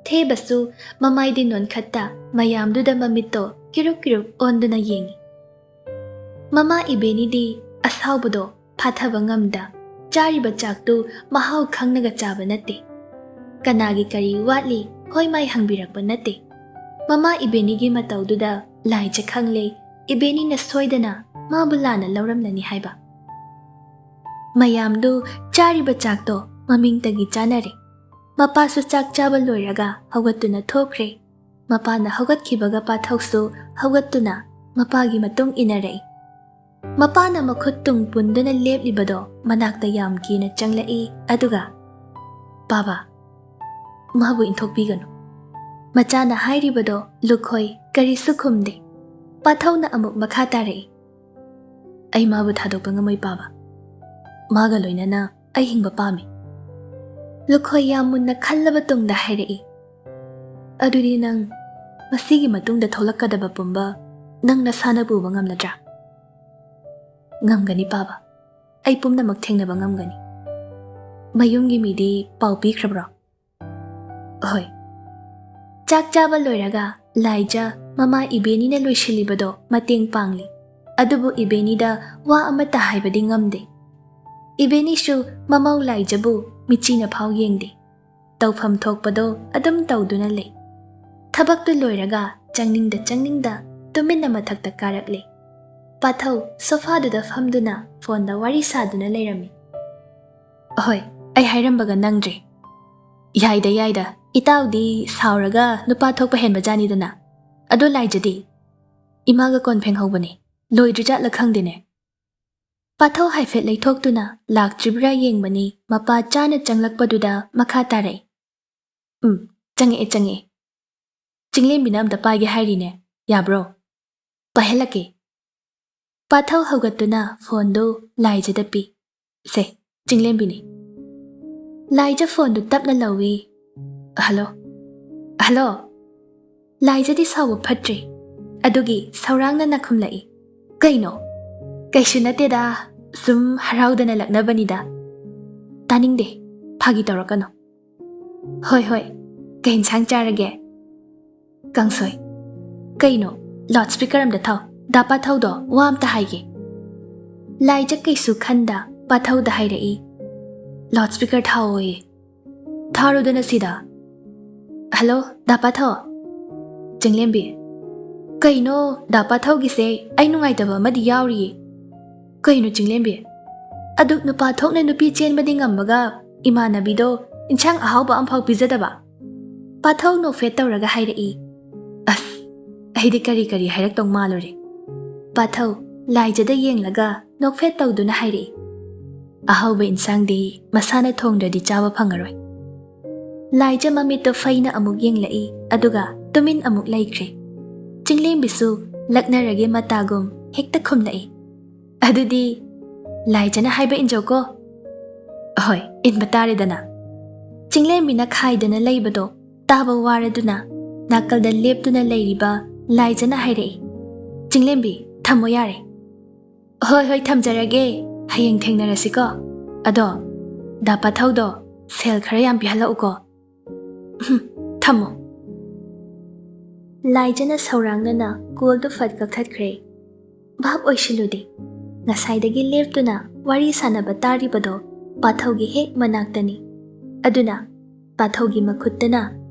ꯊꯦꯕꯁꯨ ꯃꯃꯥꯏꯗꯤ ꯅꯣꯟꯈꯠꯇ ꯃꯌꯥꯝꯗꯨꯗ ꯃꯃꯤꯠꯇꯣ ꯀꯤꯔꯨꯛ ꯀꯤꯔꯨꯛ ꯑꯣꯟꯗꯨꯅ ꯌꯦꯡꯏ꯫ ꯃꯃꯥ ꯏꯕꯦꯅꯤꯗꯤ ꯑꯁꯥꯎꯕꯗꯣ ꯐꯥꯊꯕ ꯉꯝꯗ ꯆꯥꯔꯤꯕ ꯆꯥꯛꯇꯨ ꯃꯍꯥꯎ ꯈꯪꯅꯒ ꯆꯥꯕ ꯅꯠꯇꯦ꯫ ꯀꯅꯥꯒꯤ ꯀꯔꯤ ꯋꯥꯠꯂꯤ ꯍꯣꯏ ꯃꯥꯏ ꯍꯪꯕꯤꯔꯛꯄ ꯅꯠꯇꯦ꯫ ꯃꯃꯥ ꯏꯕꯦꯅꯤꯒꯤ ꯃꯇꯧꯗꯨꯗ ꯂꯥꯏꯖ ꯈꯪꯂꯦ, ꯏꯕꯦꯅꯤꯅ ꯁꯣꯏꯗꯅ ꯃꯥꯕꯨ ꯂꯥꯟꯅ ꯂꯧꯔꯝꯂꯅꯤ ꯍꯥꯏꯕ꯫ ꯃꯌꯥꯝꯗꯨ ꯆꯥꯔꯤꯕ ꯆꯥꯛꯇꯣ ꯃꯃꯤꯡꯇꯒꯤ ꯆꯥꯅꯔꯦ꯫ ꯃꯄꯥꯁꯨ ꯆꯥꯛ ꯆꯥꯕ ꯂꯣꯏꯔꯒ ꯍꯧꯒꯠꯇꯨꯅ ꯊꯣꯛꯈ꯭ꯔꯦ꯫ ꯃꯄꯥꯅ ꯍꯧꯒꯠꯈꯤꯕꯒ ꯄꯥꯊꯧꯁꯨ ꯍꯧꯒꯠꯇꯨꯅ ꯃꯄꯥꯒꯤ ꯃꯇꯨꯡ ꯏꯟꯅꯔꯛꯏ꯫ ꯃꯄꯥꯅ ꯃꯈꯨꯠ ꯇꯨꯡ ꯄꯨꯟꯗꯨꯅ ꯂꯦꯞꯂꯤꯕꯗꯣ ꯃꯅꯥꯛꯇ ꯌꯥꯝ ꯀꯤꯅ ꯆꯪꯂꯛꯏ, ꯑꯗꯨꯒ, "ꯄꯥꯕ, ꯃꯥꯕꯨ ꯏꯟꯊꯣꯛꯄꯤꯒꯅꯨ꯫" ꯃꯆꯥꯅ ꯍꯥꯏꯔꯤꯕꯗꯣ ꯂꯨꯈꯣꯏ ꯀꯔꯤꯁꯨ ꯈꯨꯝꯗꯦ꯫ ꯄꯥꯊꯧꯅ ꯑꯃꯨꯛ ꯃꯈꯥ ꯇꯥꯔꯛꯏ, "ꯑꯩ ꯃꯥꯕꯨ ꯊꯥꯗꯣꯛꯄ ꯉꯝꯃꯣꯏ ꯄꯥꯕ꯫ ꯃꯥꯒ ꯂꯣꯏꯅꯅ ꯑꯩ ꯍꯤꯡꯕ ꯄꯥꯝꯃꯤ꯫" ꯂꯨꯈꯣꯏ ꯌꯥꯝ ꯃꯨꯟꯅ ꯈꯜꯂꯕ ꯇꯨꯡꯗ ꯍꯥꯏꯔꯛꯏ, "ꯑꯗꯨꯗꯤ ꯅꯪ ꯃꯁꯤꯒꯤ ꯃꯇꯨꯡꯗ ꯊꯣꯛꯂꯛꯀꯗꯕ ꯄꯨꯝꯕ ꯅꯪ ꯅꯁꯥꯅ ꯄꯨꯕ ꯉꯝꯂꯗ꯭ꯔꯥ?" "ꯉꯝꯒꯅꯤ ꯄꯥꯕ, ꯑꯩ ꯄꯨꯝꯅꯃꯛ ꯊꯦꯡꯅꯕ ꯉꯝꯒꯅꯤ꯫" "ꯃꯌꯨꯝꯒꯤ ꯃꯤꯗꯤ ꯄꯥꯎ ꯄꯤꯈ꯭ꯔꯕ꯭ꯔꯣ?" "ꯍꯣꯏ꯫" ꯆꯥꯛ ꯆꯥꯕ ꯂꯣꯏꯔꯒ ꯂꯥꯏꯖ ꯃꯃꯥ ꯏꯕꯦꯅꯤꯅ ꯂꯣꯏꯁꯤꯜꯂꯤꯕꯗꯣ ꯃꯇꯦꯡ ꯄꯥꯡꯂꯤ꯫ ꯑꯗꯨꯕꯨ ꯏꯕꯦꯅꯤꯗ ꯋꯥ ꯑꯃꯠꯇ ꯍꯥꯏꯕꯗꯤ ꯉꯝꯗꯦ꯫ ꯏꯕꯦꯅꯤꯁꯨ ꯃꯃꯧ ꯂꯥꯏꯖꯕꯨ ꯃꯤꯆꯤꯅ ꯐꯥꯎ ꯌꯦꯡꯗꯦ꯫ ꯇꯧꯐꯝ ꯊꯣꯛꯄꯗꯣ ꯑꯗꯨꯝ ꯇꯧꯗꯨꯅ ꯂꯩ꯫ ꯊꯕꯛꯇꯨ ꯂꯣꯏꯔꯒ ꯆꯪꯅꯤꯡꯗ ꯆꯪꯅꯤꯡꯗ ꯇꯨꯃꯤꯟꯅ ꯃꯊꯛꯇ ꯀꯥꯔꯛꯂꯦ꯫ ꯄꯥꯊꯧ ꯁꯣꯐꯥꯗꯨꯗ ꯐꯝꯗꯨꯅ ꯐꯣꯟꯗ ꯋꯥꯔꯤ ꯁꯥꯗꯨꯅ ꯂꯩꯔꯝꯃꯤ꯫ "ꯑꯍꯣꯏ, ꯑꯩ ꯍꯥꯏꯔꯝꯕꯒ ꯅꯪꯗ꯭ꯔꯦ꯫ ꯌꯥꯏꯗ, ꯌꯥꯏꯗ, ꯏꯇꯥꯎꯗꯤ ꯁꯥꯎꯔꯒ ꯅꯨꯄꯥ ꯊꯣꯛꯄ ꯍꯦꯟꯕ ꯖꯥꯅꯤꯗꯅ꯫ ꯑꯗꯣ ꯂꯥꯏꯖꯗꯤ? ꯏꯃꯥꯒ ꯀꯣꯟ ꯐꯦꯡꯍꯧꯕꯅꯦ, ꯂꯣꯏꯗ꯭ꯔꯤꯖꯥꯠꯂ ꯈꯪꯗꯦꯅꯦ꯫" ꯄꯥꯊꯧ ꯍꯥꯏꯐꯦꯠ ꯂꯩꯊꯣꯛꯇꯨꯅ ꯂꯥꯛꯇ꯭ꯔꯤꯕ꯭ꯔꯥ ꯌꯦꯡꯕꯅꯤ, ꯃꯄꯥ ꯆꯥꯅ ꯆꯪꯂꯛꯄꯗꯨꯗ ꯃꯈꯥ ꯇꯥꯔꯛꯏ꯫ "ꯎꯝ, ꯆꯪꯉꯛꯑꯦ, ꯆꯪꯉꯛꯑꯦ꯫ ꯆꯤꯡꯂꯦꯝꯕꯤꯅ ꯑꯝꯇ ꯄꯥꯏꯒꯦ ꯍꯥꯏꯔꯤꯅꯦ, ꯌꯥꯕ꯭ꯔꯣ?" "ꯄꯥꯏꯍꯜꯂꯛꯀꯦ꯫" ꯄꯥꯊꯧ ꯍꯧꯒꯠꯇꯨꯅ ꯐꯣꯟꯗꯨ ꯂꯥꯏꯖꯗ ꯄꯤ꯫ "ꯁꯦ, ꯆꯤꯡꯂꯦꯝꯕꯤꯅꯤ꯫" ꯂꯥꯏꯖ ꯐꯣꯟꯗꯨ ꯇꯞꯅ ꯂꯧꯏ꯫ "ꯍꯜꯂꯣ? ꯍꯜꯂꯣ?" ꯂꯥꯏꯖꯗꯤ ꯁꯥꯎꯕ ꯐꯠꯇ꯭ꯔꯦ꯫ ꯑꯗꯨꯒꯤ ꯁꯧꯔꯥꯡꯅꯅ ꯈꯨꯝꯂꯛꯏ꯫ "ꯀꯩꯅꯣ? ꯀꯩꯁꯨ ꯅꯠꯇꯦꯗ, ꯁꯨꯝ ꯍꯔꯥꯎꯗꯅ ꯂꯛꯅꯕꯅꯤꯗ꯫" "ꯇꯥꯅꯤꯡꯗꯦ, ꯐꯥꯒꯤ ꯇꯧꯔꯛꯀꯅꯨ꯫" "ꯍꯣꯏ, ꯍꯣꯏ, ꯀꯩ ꯏꯟꯁꯥꯡ ꯆꯥꯔꯒꯦ?" "ꯀꯥꯡꯁꯣꯏ꯫" "ꯀꯩꯅꯣ, ꯂꯥꯎꯠ ꯁ꯭ꯄꯤꯀꯔ ꯑꯝꯗ ꯊꯥꯎ, ꯗꯥ ꯄꯥꯊꯧꯗꯣ ꯋꯥ ꯑꯝꯇ ꯍꯥꯏꯒꯦ꯫" ꯂꯥꯏꯖ ꯀꯩꯁꯨ ꯈꯟꯗ ꯄꯥꯊꯧꯗ ꯍꯥꯏꯔꯛꯏ꯫ "Loud speaker ꯊꯥꯎꯑꯣꯌꯦ꯫" "ꯊꯥꯔꯨꯗꯅ ꯁꯤꯗ꯫" "ꯍꯜꯂꯣ, ꯗꯥ ꯄꯥꯊꯧ?" "ꯆꯤꯡꯂꯦꯝꯕꯤ꯫" "ꯀꯩꯅꯣ, ꯗꯥ ꯄꯥꯊꯧꯒꯤꯁꯦ ꯑꯩ ꯅꯨꯡꯉꯥꯏꯇꯕ ꯑꯃꯗꯤ ꯌꯥꯎꯔꯤꯌꯦ꯫" "ꯀꯩꯅꯣ ꯆꯤꯡꯂꯦꯝꯕꯤ? ꯑꯗꯨꯛ ꯅꯨꯄꯥ ꯊꯣꯛꯅ ꯅꯨꯄꯤ ꯆꯦꯟꯕꯗꯤ ꯉꯝꯃꯒ ꯏꯃꯥꯟꯅꯕꯤꯗꯣ ꯏꯟꯁꯥꯡ ꯑꯍꯥꯎꯕ ꯑꯝꯐꯥꯎ ꯄꯤꯖꯗꯕ?" ꯄꯥꯊꯧ ꯅꯣꯛꯐꯦꯠ ꯇꯧꯔꯒ ꯍꯥꯏꯔꯛꯏ꯫ ꯑꯁ, ꯑꯩꯗꯤ ꯀꯔꯤ ꯀꯔꯤ ꯍꯥꯏꯔꯛꯇꯧ ꯃꯥꯜꯂꯨꯔꯦ꯫ ꯄꯥꯊꯧ ꯂꯥꯏꯖꯗ ꯌꯦꯡꯂꯒ ꯅꯣꯛꯐꯦꯠ ꯇꯧꯗꯨꯅ ꯍꯥꯏꯔꯛꯏ꯫ "ꯑꯍꯥꯎꯕ ꯏꯟꯁꯥꯡꯗꯤ ꯃꯁꯥꯅ ꯊꯣꯡꯗ꯭ꯔꯗꯤ ꯆꯥꯕ ꯐꯪꯉꯔꯣꯏ꯫" ꯂꯥꯏꯖ ꯃꯃꯤꯠꯇꯣ ꯐꯩꯅ ꯑꯃꯨꯛ ꯌꯦꯡꯂꯛꯏ, ꯑꯗꯨꯒ ꯇꯨꯃꯤꯟ ꯑꯃꯨꯛ ꯂꯩꯈ꯭ꯔꯦ꯫ ꯆꯤꯡꯂꯦꯝꯕꯤꯁꯨ ꯂꯛꯅꯔꯒꯦ ꯃꯇꯥꯒꯨꯝ ꯍꯦꯛꯇ ꯈꯨꯝꯂꯛꯏ꯫ "ꯑꯗꯨꯗꯤ ꯂꯥꯏꯖꯅ ꯍꯥꯏꯕ ꯏꯟꯖꯧꯀꯣ꯫" "ꯍꯣꯏ, ꯏꯟꯕ ꯇꯥꯔꯦꯗꯅ꯫" ꯆꯤꯡꯂꯦꯝꯕꯤꯅ ꯈꯥꯏꯗꯅ ꯂꯩꯕꯗꯣ ꯇꯥꯕ ꯋꯥꯔꯗꯨꯅ ꯅꯥꯀꯜꯗ ꯂꯦꯞꯇꯨꯅ ꯂꯩꯔꯤꯕ ꯂꯥꯏꯖꯅ ꯍꯥꯏꯔꯛꯏ, "ꯆꯤꯡꯂꯦꯝꯕꯤ, ꯊꯝꯃꯣ ꯌꯥꯔꯦ꯫" "ꯍꯣꯏ, ꯍꯣꯏ, ꯊꯝꯖꯔꯒꯦ꯫ ꯍꯌꯦꯡ ꯊꯦꯡꯅꯔꯁꯤꯀꯣ꯫ ꯑꯗꯣ, ꯗꯥ ꯄꯥꯊꯧꯗꯣ ꯁꯦꯜ ꯈꯔ ꯌꯥꯝ ꯄꯤꯍꯜꯂꯛꯎꯀꯣ꯫ ꯎꯝ, ꯊꯝꯃꯣ꯫" ꯂꯥꯏꯖꯅ ꯁꯧꯔꯥꯡꯅꯅ ꯀꯣꯜꯗꯨ ꯐꯠ ꯀꯛꯊꯠꯈ꯭ꯔꯦ꯫ ꯚꯥꯞ ꯑꯣꯏꯁꯤꯜꯂꯨꯗꯦ꯫ ꯉꯁꯥꯏꯗꯒꯤ ꯂꯦꯞꯇꯨꯅ ꯋꯥꯔꯤ ꯁꯥꯟꯅꯕ ꯇꯥꯔꯤꯕꯗꯣ ꯄꯥꯊꯧꯒꯤ ꯍꯦꯛ ꯃꯅꯥꯛꯇꯅꯤ꯫ ꯑꯗꯨꯅ ꯄꯥꯊꯧꯒꯤ ꯃꯈꯨꯠꯇꯅ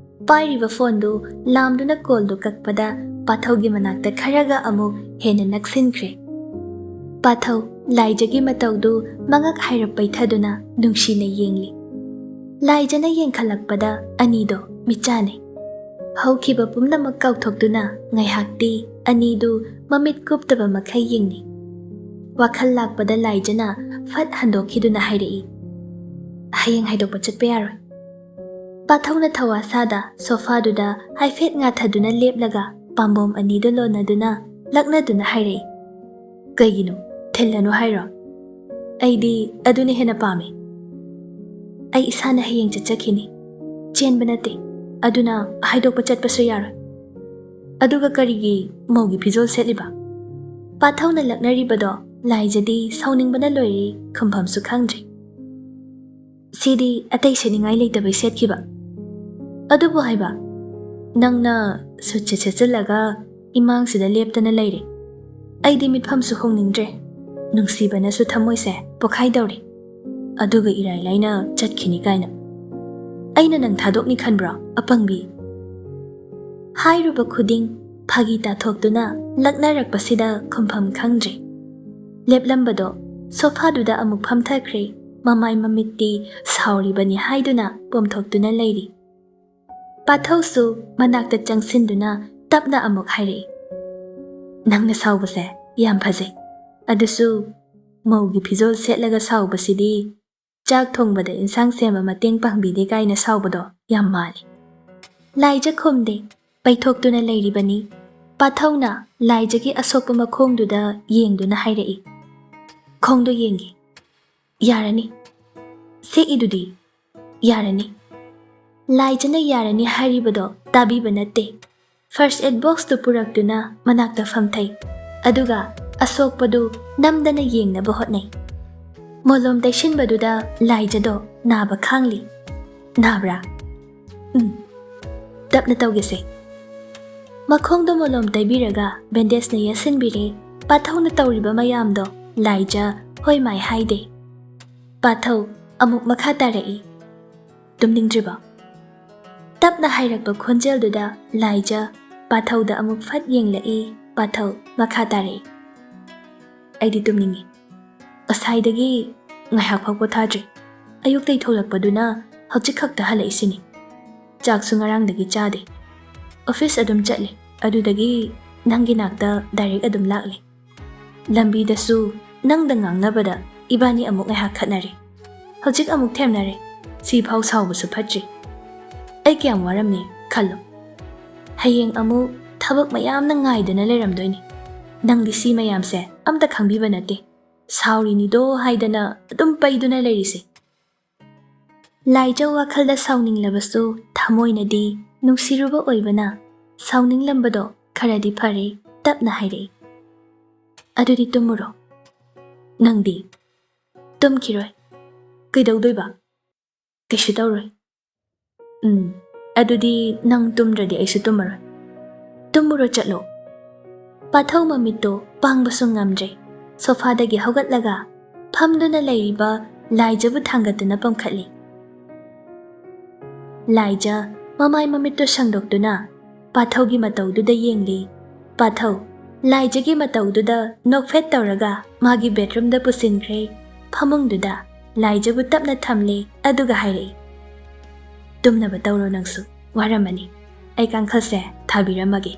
ꯄꯥꯏꯔꯤꯕ ꯐꯣꯟꯗꯨ ꯂꯥꯝꯗꯨꯅ ꯀꯣꯜꯗꯨ ꯀꯛꯄꯗ ꯄꯥꯊꯧꯒꯤ ꯃꯅꯥꯛꯇ ꯈꯔꯒ ꯑꯃꯨꯛ ꯍꯦꯟꯅ ꯅꯛꯁꯤꯟꯈ꯭ꯔꯦ꯫ ꯄꯥꯊꯧ ꯂꯥꯏꯖꯒꯤ ꯃꯇꯧꯗꯨ ꯃꯉꯛ ꯍꯥꯏꯔꯞ ꯄꯩꯊꯗꯨꯅ ꯅꯨꯡꯁꯤꯅ ꯌꯦꯡꯂꯤ꯫ ꯂꯥꯏꯖꯅ ꯌꯦꯡꯈꯠꯂꯛꯄꯗ ꯑꯅꯤꯗꯣ ꯃꯤꯠꯆꯥꯅꯩ꯫ ꯍꯧꯈꯤꯕ ꯄꯨꯝꯅꯃꯛ ꯀꯥꯎꯊꯣꯛꯇꯨꯅ ꯉꯥꯏꯍꯥꯛꯇꯤ ꯑꯅꯤꯗꯨ ꯃꯃꯤꯠ ꯀꯨꯞꯇꯕ ꯃꯈꯩ ꯌꯦꯡꯅꯩ꯫ ꯋꯥꯈꯜ ꯂꯥꯛꯄꯗ ꯂꯥꯏꯖꯅ ꯐꯠ ꯍꯟꯗꯣꯛꯈꯤꯗꯨꯅ ꯍꯥꯏꯔꯛꯏ, "ꯍꯌꯦꯡ ꯍꯥꯏꯗꯣꯛꯄ ꯆꯠꯄ ꯌꯥꯔꯣꯏ꯫" ꯄꯥꯊꯧꯅ ꯊꯋꯥ ꯁꯥꯗ ꯁꯣꯐꯥꯗꯨꯗ ꯍꯥꯏꯐꯦꯠ ꯉꯥꯊꯗꯨꯅ ꯂꯦꯞꯂꯒ ꯄꯥꯝꯕꯣꯝ ꯑꯅꯤꯗꯨ ꯂꯣꯟꯅꯗꯨꯅ ꯂꯛꯅꯗꯨꯅ ꯍꯥꯏꯔꯛꯏ, "ꯀꯩꯒꯤꯅꯣ? ꯊꯤꯜꯂꯅꯨ ꯍꯥꯏꯔꯣ? ꯑꯩꯗꯤ ꯑꯗꯨꯅ ꯍꯦꯟꯅ ꯄꯥꯝꯃꯤ꯫" ꯑꯩ ꯏꯁꯥꯅ ꯍꯌꯦꯡ ꯆꯠꯆꯈꯤꯅꯤ꯫ ꯆꯦꯟꯕ ꯅꯠꯇꯦ, ꯑꯗꯨꯅ ꯍꯥꯏꯗꯣꯛꯄ ꯆꯠꯄꯁꯨ ꯌꯥꯔꯣꯏ꯫ ꯑꯗꯨꯒ ꯀꯔꯤꯒꯤ ꯃꯧꯒꯤ ꯐꯤꯖꯣꯜ ꯁꯦꯠꯂꯤꯕ? ꯄꯥꯊꯧꯅ ꯂꯛꯅꯔꯤꯕꯗꯣ ꯂꯥꯏꯖꯗꯤ ꯁꯥꯎꯅꯤꯡꯕꯅ ꯂꯣꯏꯔꯦ, ꯈꯨꯝꯐꯝꯁꯨ ꯈꯪꯗ꯭ꯔꯦ꯫ "ꯁꯤꯗꯤ ꯑꯇꯩ ꯁꯦꯠꯅꯤꯡꯉꯥꯏ ꯂꯩꯇꯕꯩ ꯁꯦꯠꯈꯤꯕ꯫ ꯑꯗꯨꯕꯨ ꯍꯥꯏꯕ, ꯅꯪꯅ ꯁꯨꯠꯁꯦ ꯁꯦꯠꯆꯤꯜꯂꯒ ꯏꯃꯥꯡꯁꯤꯗ ꯂꯦꯞꯇꯅ ꯂꯩꯔꯦ꯫ ꯑꯩꯗꯤ ꯃꯤꯠꯐꯝꯁꯨ ꯍꯣꯡꯅꯤꯡꯗ꯭ꯔꯦ꯫ ꯅꯨꯡꯁꯤꯕꯅꯁꯨ ꯊꯃꯣꯏꯁꯦ ꯄꯣꯛꯈꯥꯏꯗꯧꯔꯦ꯫ ꯑꯗꯨꯒ ꯏꯔꯥꯏ ꯂꯥꯏꯅ ꯆꯠꯈꯤꯅꯤ ꯀꯥꯏꯅ꯫ ꯑꯩꯅ ꯅꯪ ꯊꯥꯗꯣꯛꯅꯤ ꯈꯟꯕ꯭ꯔꯣ, ꯑꯄꯪꯕꯤ?" ꯍꯥꯏꯔꯨꯕ ꯈꯨꯗꯤꯡ ꯐꯥꯒꯤ ꯇꯥꯊꯣꯛꯇꯨꯅ ꯂꯛꯅꯔꯛꯄꯁꯤꯗ ꯈꯨꯝꯐꯝ ꯈꯪꯗ꯭ꯔꯦ꯫ ꯂꯦꯞꯂꯝꯕꯗꯣ ꯁꯣꯐꯥꯗꯨꯗ ꯑꯃꯨꯛ ꯐꯝꯊꯈ꯭ꯔꯦ꯫ ꯃꯃꯥꯏ ꯃꯃꯤꯠꯇꯤ ꯁꯥꯎꯔꯤꯕꯅꯤ ꯍꯥꯏꯗꯨꯅ ꯄꯣꯝꯊꯣꯛꯇꯨꯅ ꯂꯩꯔꯤ꯫ ꯄꯥꯊꯧꯁꯨ ꯃꯅꯥꯛꯇ ꯆꯪꯁꯤꯟꯗꯨꯅ ꯇꯞꯅ ꯑꯃꯨꯛ ꯍꯥꯏꯔꯛꯏ, "ꯅꯪꯅ ꯁꯥꯎꯕꯁꯦ ꯌꯥꯝ ꯐꯖꯩ꯫ ꯑꯗꯨꯁꯨ ꯃꯧꯒꯤ ꯐꯤꯖꯣꯜ ꯁꯦꯠꯂꯒ ꯁꯥꯎꯕꯁꯤꯗꯤ ꯆꯥꯛ ꯊꯣꯡꯕꯗ ꯏꯟꯁꯥꯡ ꯁꯦꯝꯕ ꯃꯇꯦꯡ ꯄꯥꯡꯕꯤꯗꯦ ꯀꯥꯏꯅ ꯁꯥꯎꯕꯗꯣ ꯌꯥꯝ ꯃꯥꯜꯂꯤ꯫" ꯂꯥꯏꯖ ꯈꯨꯝꯗꯦ, ꯄꯩꯊꯣꯛꯇꯨꯅ ꯂꯩꯔꯤꯕꯅꯤ꯫ ꯄꯥꯊꯧꯅ ꯂꯥꯏꯖꯒꯤ ꯑꯁꯣꯛꯄ ꯃꯈꯣꯡꯗꯨꯗ ꯌꯦꯡꯗꯨꯅ ꯍꯥꯏꯔꯛꯏ, "ꯈꯣꯡꯗꯣ ꯌꯦꯡꯒꯦ꯫ ꯌꯥꯔꯅꯤ꯫ ꯁꯦꯛꯏꯗꯨꯗꯤ꯫ ꯌꯥꯔꯅꯤ꯫" ꯂꯥꯏꯖꯅ ꯌꯥꯔꯅꯤ ꯍꯥꯏꯔꯤꯕꯗꯣ ꯇꯥꯕꯤꯕ ꯅꯠꯇꯦ꯫ ꯐꯥꯔꯁ ꯑꯦꯗ ꯕꯣꯛꯁꯇꯨ ꯄꯨꯔꯛꯇꯨꯅ ꯃꯅꯥꯛꯇ ꯐꯝꯊꯩ꯫ ꯑꯗꯨꯒ ꯑꯁꯣꯛꯄꯗꯨ ꯅꯝꯗꯅ ꯌꯦꯡꯅꯕ ꯍꯣꯠꯅꯩ꯫ ꯃꯣꯂꯣꯝ ꯇꯩꯁꯤꯟꯕꯗꯨꯗ ꯂꯥꯏꯖꯗꯣ ꯅꯥꯕ ꯈꯥꯡꯂꯤ꯫ "ꯅꯥꯕ꯭ꯔꯥ? ꯎꯝ, ꯇꯞꯅ ꯇꯧꯒꯦꯁꯦ꯫" ꯃꯈꯣꯡꯗꯣ ꯃꯣꯂꯣꯝ ꯇꯩꯕꯤꯔꯒ ꯕꯦꯟꯗꯦꯖꯅ ꯌꯦꯠꯁꯤꯟꯕꯤꯔꯦ꯫ ꯄꯥꯊꯧꯅ ꯇꯧꯔꯤꯕ ꯃꯌꯥꯝꯗꯣ ꯂꯥꯏꯖ ꯍꯣꯏ ꯃꯥꯏ ꯍꯥꯏꯗꯦ꯫ ꯄꯥꯊꯧ ꯑꯃꯨꯛ ꯃꯈꯥ ꯇꯥꯔꯛꯏ, "ꯇꯨꯝꯅꯤꯡꯗ꯭ꯔꯤꯕꯣ?" ꯇꯞꯅ ꯍꯥꯏꯔꯛꯄ ꯈꯣꯟꯖꯦꯜꯗꯨꯗ ꯂꯥꯏꯖ ꯄꯥꯊꯧꯗ ꯑꯃꯨꯛ ꯐꯠ ꯌꯦꯡꯂꯛꯏ꯫ ꯄꯥꯊꯧ ꯃꯈꯥ ꯇꯥꯔꯛꯏ, "ꯑꯩꯗꯤ ꯇꯨꯝꯅꯤꯡꯉꯤ꯫ ꯉꯁꯥꯏꯗꯒꯤ ꯉꯥꯏꯍꯥꯛ ꯐꯥꯎ ꯄꯣꯊꯥꯗ꯭ꯔꯤ꯫ ꯑꯌꯨꯛꯇꯩ ꯊꯣꯛꯂꯛꯄꯗꯨꯅ ꯍꯧꯖꯤꯛ ꯈꯛꯇ ꯍꯜꯂꯛꯏꯁꯤꯅꯤ꯫ ꯆꯥꯛꯁꯨ ꯉꯔꯥꯡꯗꯒꯤ ꯆꯥꯗꯦ꯫ ꯑꯣꯐꯤꯁ ꯑꯗꯨꯝ ꯆꯠꯂꯦ, ꯑꯗꯨꯗꯒꯤ ꯅꯪꯒꯤ ꯅꯥꯛꯇ ꯗꯥꯏꯔꯦꯛ ꯑꯗꯨꯝ ꯂꯥꯛꯂꯦ꯫ ꯂꯝꯕꯤꯗꯁꯨ ꯅꯪꯗ ꯉꯥꯡꯅꯕꯗ ꯏꯕꯥꯅꯤ ꯑꯃꯨꯛ ꯉꯥꯏꯍꯥꯛ ꯈꯠꯅꯔꯦ꯫ ꯍꯧꯖꯤꯛ ꯑꯃꯨꯛ ꯊꯦꯝꯅꯔꯦ꯫ ꯁꯤꯐꯥꯎ ꯁꯥꯎꯕꯁꯨ ꯐꯠꯇ꯭ꯔꯤ꯫ ꯑꯩ ꯀꯌꯥꯝ ꯋꯥꯔꯝꯅꯤ ꯈꯜꯂꯣ꯫ ꯍꯌꯦꯡ ꯑꯃꯨꯛ ꯊꯕꯛ ꯃꯌꯥꯝꯅ ꯉꯥꯏꯗꯨꯅ ꯂꯩꯔꯝꯗꯣꯏꯅꯤ꯫ ꯅꯪꯗꯤ ꯁꯤ ꯃꯌꯥꯝꯁꯦ ꯑꯝꯇ ꯈꯪꯕꯤꯕ ꯅꯠꯇꯦ꯫ ꯁꯥꯎꯔꯤꯅꯤꯗꯣ ꯍꯥꯏꯗꯅ ꯑꯗꯨꯝ ꯄꯩꯗꯨꯅ ꯂꯩꯔꯤꯁꯦ꯫" ꯂꯥꯏꯖ ꯋꯥꯈꯜꯗ ꯁꯥꯎꯅꯤꯡꯂꯕꯁꯨ ꯊꯃꯣꯏꯅꯗꯤ ꯅꯨꯡꯁꯤꯔꯨꯕ ꯑꯣꯏꯕꯅ ꯁꯥꯎꯅꯤꯡꯂꯝꯕꯗꯣ ꯈꯔꯗꯤ ꯐꯔꯦ, ꯇꯞꯅ ꯍꯥꯏꯔꯛꯏ, "ꯑꯗꯨꯗꯤ ꯇꯨꯝꯃꯨꯔꯣ꯫ ꯅꯪꯗꯤ?" "ꯇꯨꯝꯈꯤꯔꯣꯏ꯫ ꯀꯩꯗꯧꯗꯣꯏꯕ? ꯀꯩꯁꯨ ꯇꯧꯔꯣꯏ꯫" "ꯎꯝ, ꯑꯗꯨꯗꯤ ꯅꯪ ꯇꯨꯝꯗ꯭ꯔꯗꯤ ꯑꯩꯁꯨ ꯇꯨꯝꯃꯔꯣꯏ꯫ ꯇꯨꯝꯃꯨꯔꯣ, ꯆꯠꯂꯣ꯫" ꯄꯥꯊꯧ ꯃꯃꯤꯠꯇꯣ ꯄꯥꯡꯕꯁꯨ ꯉꯝꯗ꯭ꯔꯦ꯫ ꯁꯣꯐꯥꯗꯒꯤ ꯍꯧꯒꯠꯂꯒ ꯐꯝꯗꯨꯅ ꯂꯩꯔꯤꯕ ꯂꯥꯏꯖꯕꯨ ꯊꯥꯡꯒꯠꯇꯨꯅ ꯄꯝꯈꯠꯂꯤ꯫ ꯂꯥꯏꯖ ꯃꯃꯥꯏ ꯃꯃꯤꯠꯇꯣ ꯁꯪꯗꯣꯛꯇꯨꯅ ꯄꯥꯊꯧꯒꯤ ꯃꯇꯧꯗꯨꯗ ꯌꯦꯡꯂꯤ꯫ ꯄꯥꯊꯧ ꯂꯥꯏꯖꯒꯤ ꯃꯇꯧꯗꯨꯗ ꯅꯣꯛꯐꯦꯠ ꯇꯧꯔꯒ ꯃꯥꯒꯤ ꯕꯦꯗꯔꯨꯝꯗ ꯄꯨꯁꯤꯟꯈ꯭ꯔꯦ꯫ ꯐꯃꯨꯡꯗꯨꯗ ꯂꯥꯏꯖꯕꯨ ꯇꯞꯅ ꯊꯝꯂꯦ, ꯑꯗꯨꯒ ꯍꯥꯏꯔꯛꯏ, "ꯇꯨꯝꯅꯕ ꯇꯧꯔꯣ ꯅꯪꯁꯨ, ꯋꯥꯔꯝꯃꯅꯤ꯫ ꯑꯩ ꯀꯥꯡꯈꯜꯁꯦ ꯊꯥꯕꯤꯔꯝꯃꯒꯦ꯫"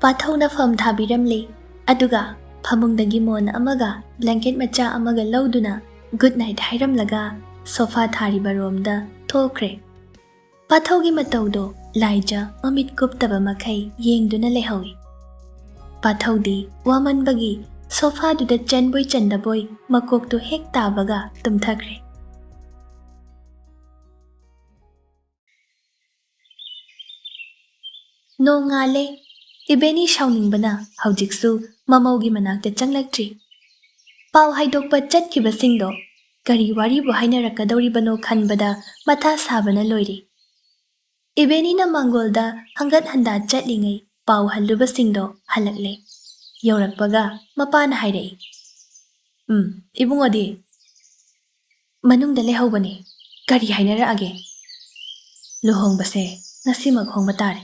ꯄꯥꯊꯧꯅ ꯐꯝ ꯊꯥꯕꯤꯔꯝꯂꯦ, ꯑꯗꯨꯒ ꯐꯃꯨꯡꯗꯒꯤ ꯃꯣꯟ ꯑꯃꯒ ꯕ꯭ꯂꯦꯡꯀꯦꯠ ꯃꯆꯥ ꯑꯃꯒ ꯂꯧꯗꯨꯅ ꯒꯨꯗ ꯅꯥꯏꯠ ꯍꯥꯏꯔꯝꯂꯒ ꯁꯣꯐꯥ ꯊꯥꯔꯤꯕ ꯔꯣꯝꯗ ꯊꯣꯛꯈ꯭ꯔꯦ꯫ ꯄꯥꯊꯧꯒꯤ ꯃꯇꯧꯗꯣ ꯂꯥꯏꯖ ꯃꯃꯤꯠ ꯀꯨꯞꯇꯕ ꯃꯈꯩ ꯌꯦꯡꯗꯨꯅ ꯂꯩꯍꯧꯏ꯫ ꯄꯥꯊꯧꯗꯤ ꯋꯥꯃꯟꯕꯒꯤ ꯁꯣꯐꯥꯗꯨꯗ ꯆꯟꯕꯣꯏ ꯆꯟꯗꯕꯣꯏ ꯃꯀꯣꯛꯇꯨ ꯍꯦꯛ ꯇꯥꯕꯒ ꯇꯨꯝꯊꯈ꯭ꯔꯦ꯫ ꯅꯣꯡꯉꯥꯜꯂꯦ꯫ ꯏꯕꯦꯅꯤ ꯁꯥꯎꯅꯤꯡꯕꯅ ꯍꯧꯖꯤꯛꯁꯨ ꯃꯃꯧꯒꯤ ꯃꯅꯥꯛꯇ ꯆꯪꯂꯛꯇ꯭ꯔꯤ꯫ ꯄꯥꯎ ꯍꯥꯏꯗꯣꯛꯄ ꯆꯠꯈꯤꯕꯁꯤꯡꯗꯣ ꯀꯔꯤ ꯋꯥꯔꯤꯕꯨ ꯍꯥꯏꯅꯔꯛꯀꯗꯧꯔꯤꯕꯅꯣ ꯈꯟꯕꯗ ꯃꯊꯥ ꯁꯥꯕꯅ ꯂꯣꯏꯔꯦ꯫ ꯏꯕꯦꯅꯤꯅ ꯃꯥꯡꯒꯣꯜꯗ ꯍꯪꯒꯠ ꯍꯟꯗꯥ ꯆꯠꯂꯤꯉꯩ ꯄꯥꯎ ꯍꯜꯂꯨꯕꯁꯤꯡꯗꯣ ꯍꯜꯂꯛꯂꯦ꯫ ꯌꯧꯔꯛꯄꯒ ꯃꯄꯥꯅ ꯍꯥꯏꯔꯛꯏ, "ꯎꯝ, ꯏꯕꯨꯡꯉꯣꯗꯤ?" "ꯃꯅꯨꯡꯗ ꯂꯩꯍꯧꯕꯅꯦ꯫ ꯀꯔꯤ ꯍꯥꯏꯅꯔꯛꯑꯒꯦ?" "ꯂꯨꯍꯣꯡꯕꯁꯦ ꯉꯁꯤꯃꯛ ꯍꯣꯡꯕ ꯇꯥꯔꯦ꯫"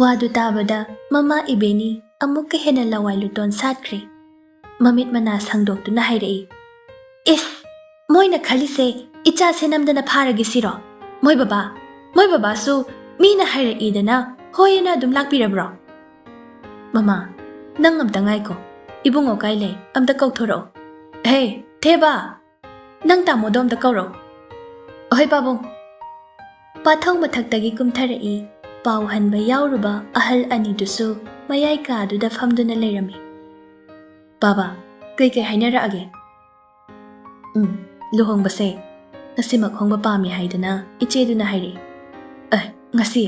ꯋꯥꯗꯨ ꯇꯥꯕꯗ ꯃꯃꯥ ꯏꯕꯦꯅꯤ ꯑꯃꯨꯛꯀ ꯍꯦꯟꯅ ꯂꯋꯥꯏ ꯂꯨꯇꯣꯟ ꯁꯥꯠꯈ꯭ꯔꯦ꯫ ꯃꯃꯤꯠ ꯃꯅꯥ ꯁꯪꯗꯣꯛꯇꯨꯅ ꯍꯥꯏꯔꯛꯏ, "ꯏꯁ! ꯃꯣꯏꯅ ꯈꯜꯂꯤꯁꯦ ꯏꯆꯥꯁꯦ ꯅꯝꯗꯅ ꯐꯥꯔꯒꯦ ꯁꯤꯔꯣ? ꯃꯣꯏ ꯕꯕꯥ, ꯃꯣꯏ ꯕꯕꯥꯁꯨ ꯃꯤꯅ ꯍꯥꯏꯔꯛꯏꯗꯅ ꯍꯣꯏ ꯑꯅ ꯑꯗꯨꯝ ꯂꯥꯛꯄꯤꯔꯕ꯭ꯔꯣ?" "ꯃꯃꯥ, ꯅꯪ ꯑꯝꯇ ꯉꯥꯏꯈꯣ꯫ ꯏꯕꯨꯡꯉꯣ ꯀꯥꯏ ꯂꯩ? ꯑꯝꯇ ꯀꯧꯊꯣꯔꯛꯑꯣ꯫ ꯍꯦ, ꯊꯦꯕꯥ! ꯅꯪ ꯇꯥꯃꯣꯗꯣ ꯑꯝꯇ ꯀꯧꯔꯛꯑꯣ꯫" "ꯑꯍꯣꯏ ꯄꯥꯕꯨꯡ꯫" ꯄꯥꯊꯧ ꯃꯊꯛꯇꯒꯤ ꯀꯨꯝꯊꯔꯛꯏ꯫ ꯄꯥꯎ ꯍꯟꯕ ꯌꯥꯎꯔꯨꯕ ꯑꯍꯜ ꯑꯅꯤꯗꯨꯁꯨ ꯃꯌꯥꯏ ꯀꯥꯗꯨꯗ ꯐꯝꯗꯨꯅ ꯂꯩꯔꯝꯃꯤ꯫ "ꯕꯥꯕꯥ, ꯀꯩꯀꯩ ꯍꯥꯏꯅꯔꯛꯑꯒꯦ?" "ꯎꯝ, ꯂꯨꯍꯣꯡꯕꯁꯦ ꯉꯁꯤꯃꯛ ꯍꯣꯡꯕ ꯄꯥꯝꯃꯤ ꯍꯥꯏꯗꯅ ꯏꯆꯦꯗꯨꯅ ꯍꯥꯏꯔꯛꯏ꯫ ꯑꯦ, ꯉꯁꯤ?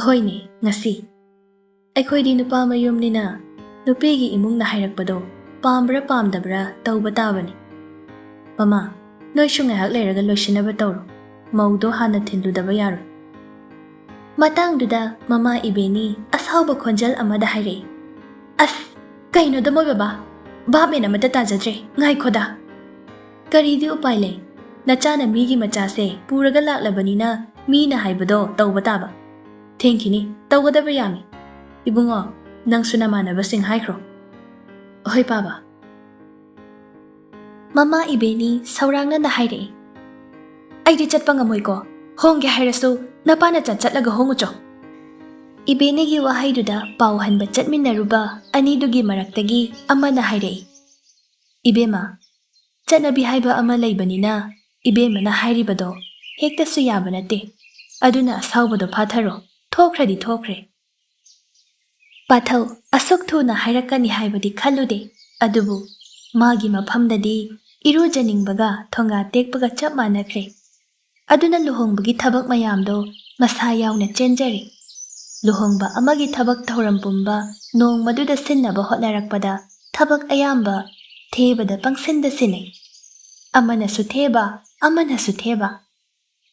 ꯍꯣꯏꯅꯦ, ꯉꯁꯤ꯫ ꯑꯩꯈꯣꯏꯗꯤ ꯅꯨꯄꯥ ꯃꯌꯨꯝꯅꯤꯅ ꯅꯨꯄꯤꯒꯤ ꯏꯃꯨꯡꯅ ꯍꯥꯏꯔꯛꯄꯗꯣ ꯄꯥꯝꯕ꯭ꯔꯥ ꯄꯥꯝꯗꯕ꯭ꯔꯥ ꯇꯧꯕ ꯇꯥꯕꯅꯤ꯫ ꯃꯃꯥ, ꯅꯣꯏꯁꯨ ꯉꯥꯏꯍꯥꯛ ꯂꯩꯔꯒ ꯂꯣꯏꯁꯤꯟꯅꯕ ꯇꯧꯔꯣ꯫ ꯃꯧꯗꯣ ꯍꯥꯟꯅ ꯊꯤꯜꯂꯨꯗꯕ ꯌꯥꯔꯣꯏ꯫ ꯃꯇꯥꯡꯗꯨꯗ ꯃꯃꯥ ꯏꯕꯦꯅꯤ ꯑꯁꯥꯎꯕ ꯈꯣꯟꯖꯦꯜ ꯑꯃꯗ ꯍꯥꯏꯔꯛꯏ, "ꯑꯁ, ꯀꯩꯅꯣꯗ ꯃꯣꯏ ꯕꯕꯥ? ꯚꯥꯞ ꯃꯦꯟ ꯑꯃꯠꯇ ꯇꯥꯖꯗ꯭ꯔꯦ꯫ ꯉꯥꯏꯈꯣꯗ꯫ ꯀꯔꯤꯗꯤ ꯎꯄꯥꯏ ꯂꯩ? ꯅꯆꯥꯅ ꯃꯤꯒꯤ ꯃꯆꯥꯁꯦ ꯄꯨꯔꯒ ꯂꯥꯛꯂꯕꯅꯤꯅ ꯃꯤꯅ ꯍꯥꯏꯕꯗꯣ ꯇꯧꯕ ꯇꯥꯕ꯫ ꯊꯦꯡꯈꯤꯅꯤ, ꯇꯧꯒꯗꯕ ꯌꯥꯝꯃꯤ꯫ ꯏꯕꯨꯡꯉꯣ, ꯅꯪꯁꯨ ꯅꯃꯥꯟꯅꯕꯁꯤꯡ ꯍꯥꯏꯈ꯭ꯔꯣ꯫" "ꯍꯣꯏ, ꯄꯥꯕ꯫" ꯃꯃꯥ ꯏꯕꯦꯅꯤ ꯁꯧꯔꯥꯡꯅꯅ ꯍꯥꯏꯔꯛꯏ, "ꯑꯩꯗꯤ ꯆꯠꯄ ꯉꯝꯃꯣꯏꯀꯣ꯫ ꯍꯣꯡꯒꯦ ꯍꯥꯏꯔꯁꯨ ꯅꯄꯥꯅ ꯆꯠ ꯆꯠꯂꯒ ꯍꯣꯡꯉꯨꯆꯣ꯫" ꯏꯕꯦꯅꯤꯒꯤ ꯋꯥꯍꯩꯗꯨꯗ ꯄꯥꯎ ꯍꯟꯕ ꯆꯠꯃꯤꯟꯅꯔꯨꯕ ꯑꯅꯤꯗꯨꯒꯤ ꯃꯔꯛꯇꯒꯤ ꯑꯃꯅ ꯍꯥꯏꯔꯛꯏ, "ꯏꯕꯦꯝꯃ, ꯆꯠꯅꯕꯤ ꯍꯥꯏꯕ ꯑꯃ ꯂꯩꯕꯅꯤꯅ ꯏꯕꯦꯝꯃꯅ ꯍꯥꯏꯔꯤꯕꯗꯣ ꯍꯦꯛꯇꯁꯨ ꯌꯥꯕ ꯅꯠꯇꯦ꯫ ꯑꯗꯨꯅ ꯑꯁꯥꯎꯕꯗꯣ ꯐꯥꯊꯔꯣ꯫ ꯊꯣꯛꯈ꯭ꯔꯗꯤ ꯊꯣꯛꯈ꯭ꯔꯦ꯫" ꯄꯥꯊꯧ ꯑꯁꯨꯛ ꯊꯨꯅ ꯍꯥꯏꯔꯛꯀꯅꯤ ꯍꯥꯏꯕꯗꯤ ꯈꯜꯂꯨꯗꯦ, ꯑꯗꯨꯕꯨ ꯃꯥꯒꯤ ꯃꯐꯝꯗꯗꯤ ꯏꯔꯨꯖꯅꯤꯡꯕꯒ ꯊꯣꯡꯒꯥ ꯇꯦꯛꯄꯒ ꯆꯞ ꯃꯥꯟꯅꯈ꯭ꯔꯦ꯫ ꯑꯗꯨꯅ ꯂꯨꯍꯣꯡꯕꯒꯤ ꯊꯕꯛ ꯃꯌꯥꯝꯗꯣ ꯃꯁꯥ ꯌꯥꯎꯅ ꯆꯦꯟꯖꯔꯦ꯫ ꯂꯨꯍꯣꯡꯕ ꯑꯃꯒꯤ ꯊꯕꯛ ꯊꯧꯔꯝ ꯄꯨꯝꯕ ꯅꯣꯡꯃꯗꯨꯗ ꯁꯤꯟꯅꯕ ꯍꯣꯠꯅꯔꯛꯄꯗ ꯊꯕꯛ ꯑꯌꯥꯝꯕ ꯊꯦꯕꯗ ꯄꯪꯁꯤꯟꯗ ꯁꯤꯟꯅꯩ꯫ ꯑꯃꯅꯁꯨ ꯊꯦꯕ, ꯑꯃꯅꯁꯨ ꯊꯦꯕ꯫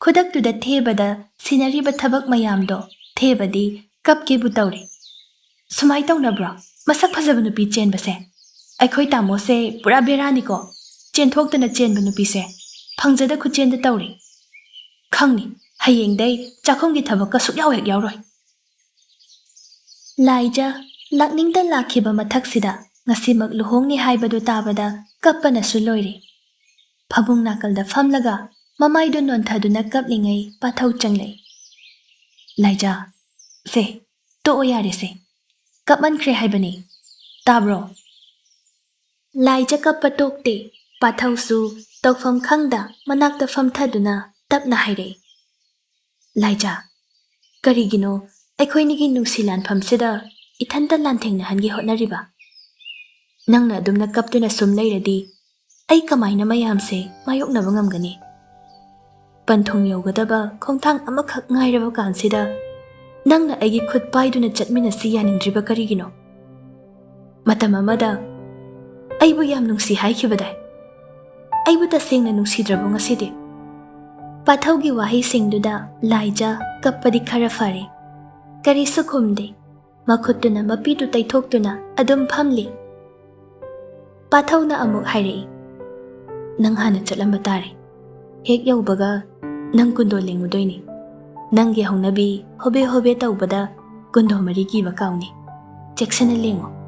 ꯈꯨꯗꯛꯇꯨꯗ ꯊꯦꯕꯗ ꯁꯤꯟꯅꯔꯤꯕ ꯊꯕꯛ ꯃꯌꯥꯝꯗꯣ ꯊꯦꯕꯗꯤ ꯀꯞꯀꯦꯕꯨ ꯇꯧꯔꯦ꯫ "ꯁꯨꯃꯥꯏ ꯇꯧꯅꯕ꯭ꯔꯣ? ꯃꯁꯛ ꯐꯖꯕ ꯅꯨꯄꯤ ꯆꯦꯟꯕꯁꯦ? ꯑꯩꯈꯣꯏ ꯇꯥꯃꯣꯁꯦ ꯄꯨꯔꯥ ꯕꯦꯔꯥꯅꯤꯀꯣ꯫ ꯆꯦꯟꯊꯣꯛꯇꯅ ꯆꯦꯟꯕ ꯅꯨꯄꯤꯁꯦ ꯐꯪꯖꯗ ꯈꯨꯆꯦꯟꯗ ꯇꯧꯔꯦ꯫ ꯈꯪꯅꯤ, ꯍꯌꯦꯡꯗꯩ ꯆꯥꯛꯈꯨꯝꯒꯤ ꯊꯕꯛꯀ ꯁꯨꯛꯌꯥꯎ ꯍꯦꯛ ꯌꯥꯎꯔꯣꯏ꯫" ꯂꯥꯏꯖ ꯂꯥꯛꯅꯤꯡꯗ ꯂꯥꯛꯈꯤꯕ ꯃꯊꯛꯁꯤꯗ ꯉꯁꯤꯃꯛ ꯂꯨꯍꯣꯡꯅꯤ ꯍꯥꯏꯕꯗꯨ ꯇꯥꯕꯗ ꯀꯞꯄꯅꯁꯨ ꯂꯣꯏꯔꯦ꯫ ꯐꯃꯨꯡ ꯅꯥꯀꯜꯗ ꯐꯝꯂꯒ ꯃꯃꯥꯏꯗꯨ ꯅꯣꯟꯊꯗꯨꯅ ꯀꯞꯂꯤꯉꯩ ꯄꯥꯊꯧ ꯆꯪꯂꯛꯏ꯫ "ꯂꯥꯏꯖ, ꯁꯦ, ꯇꯣꯛꯑꯣ ꯌꯥꯔꯦꯁꯦ꯫ ꯀꯞꯃꯟꯈ꯭ꯔꯦ ꯍꯥꯏꯕꯅꯤ꯫ ꯇꯥꯕ꯭ꯔꯣ?" ꯂꯥꯏꯖ ꯀꯞꯄ ꯇꯣꯛꯇꯦ꯫ ꯄꯥꯊꯧꯁꯨ ꯇꯧꯐꯝ ꯈꯪꯗ ꯃꯅꯥꯛꯇ ꯐꯝꯊꯗꯨꯅ ꯇꯞꯅ ꯍꯥꯏꯔꯛꯏ, "ꯂꯥꯏꯖ, ꯀꯔꯤꯒꯤꯅꯣ ꯑꯩꯈꯣꯏꯅꯤꯒꯤ ꯅꯨꯡꯁꯤ ꯂꯥꯟꯐꯝꯁꯤꯗ ꯏꯊꯟꯇ ꯂꯥꯟꯊꯦꯡꯅꯍꯟꯒꯦ ꯍꯣꯠꯅꯔꯤꯕ? ꯅꯪꯅ ꯑꯗꯨꯝꯅ ꯀꯞꯇꯨꯅ ꯁꯨꯝ ꯂꯩꯔꯗꯤ ꯑꯩ ꯀꯃꯥꯏꯅ ꯃꯌꯥꯝꯁꯦ ꯃꯥꯌꯣꯛꯅꯕ ꯉꯝꯒꯅꯤ? ꯄꯟꯊꯨꯡ ꯌꯧꯒꯗꯕ ꯈꯣꯡꯊꯥꯡ ꯑꯃꯈꯛ ꯉꯥꯏꯔꯕ ꯀꯥꯟꯁꯤꯗ ꯅꯪꯅ ꯑꯩꯒꯤ ꯈꯨꯠ ꯄꯥꯏꯗꯨꯅ ꯆꯠꯃꯤꯟꯅꯁꯤ ꯌꯥꯅꯤꯡꯗ꯭ꯔꯤꯕ ꯀꯔꯤꯒꯤꯅꯣ? ꯃꯇꯝ ꯑꯃꯗ ꯑꯩꯕꯨ ꯌꯥꯝ ꯅꯨꯡꯁꯤ ꯍꯥꯏꯈꯤꯕꯗꯥꯏ? ꯑꯩꯕꯨ ꯇꯁꯦꯡꯅ ꯅꯨꯡꯁꯤꯗ꯭ꯔꯕꯣ ꯉꯁꯤꯗꯤ? ꯄꯥꯊꯧꯒꯤ ꯋꯥꯍꯩꯁꯤꯡꯗꯨꯗ ꯂꯥꯏꯖꯥ ꯀꯞꯄꯗꯤ ꯈꯔ ꯐꯔꯦ꯫ ꯀꯔꯤꯁꯨ ꯈꯨꯝꯗꯦ꯫ ꯃꯈꯨꯠꯇꯨꯅ ꯃꯄꯤꯗꯨ ꯇꯩꯊꯣꯛꯇꯨꯅ ꯑꯗꯨꯝ ꯐꯝꯂꯤ꯫ ꯄꯥꯊꯧꯅ ꯑꯃꯨꯛ ꯍꯥꯏꯔꯛꯏ, "ꯅꯪ ꯍꯥꯟꯅ ꯆꯠꯂꯝꯕ ꯇꯥꯔꯦ꯫ ꯍꯦꯛ ꯌꯧꯕꯒ ꯅꯪ ꯀꯨꯟꯗꯣ ꯂꯦꯡꯉꯨꯗꯣꯏꯅꯤ꯫ ꯅꯪꯒꯤ ꯍꯧꯅꯕꯤ ꯍꯣꯕꯦ ꯍꯣꯕꯦ ꯇꯧꯕꯗ ꯀꯨꯟꯗꯣ ꯃꯔꯤ ꯀꯤꯕ ꯀꯥꯎꯅꯤ꯫ ꯆꯦꯛꯁꯤꯟꯅ ꯂꯦꯡꯉꯨ꯫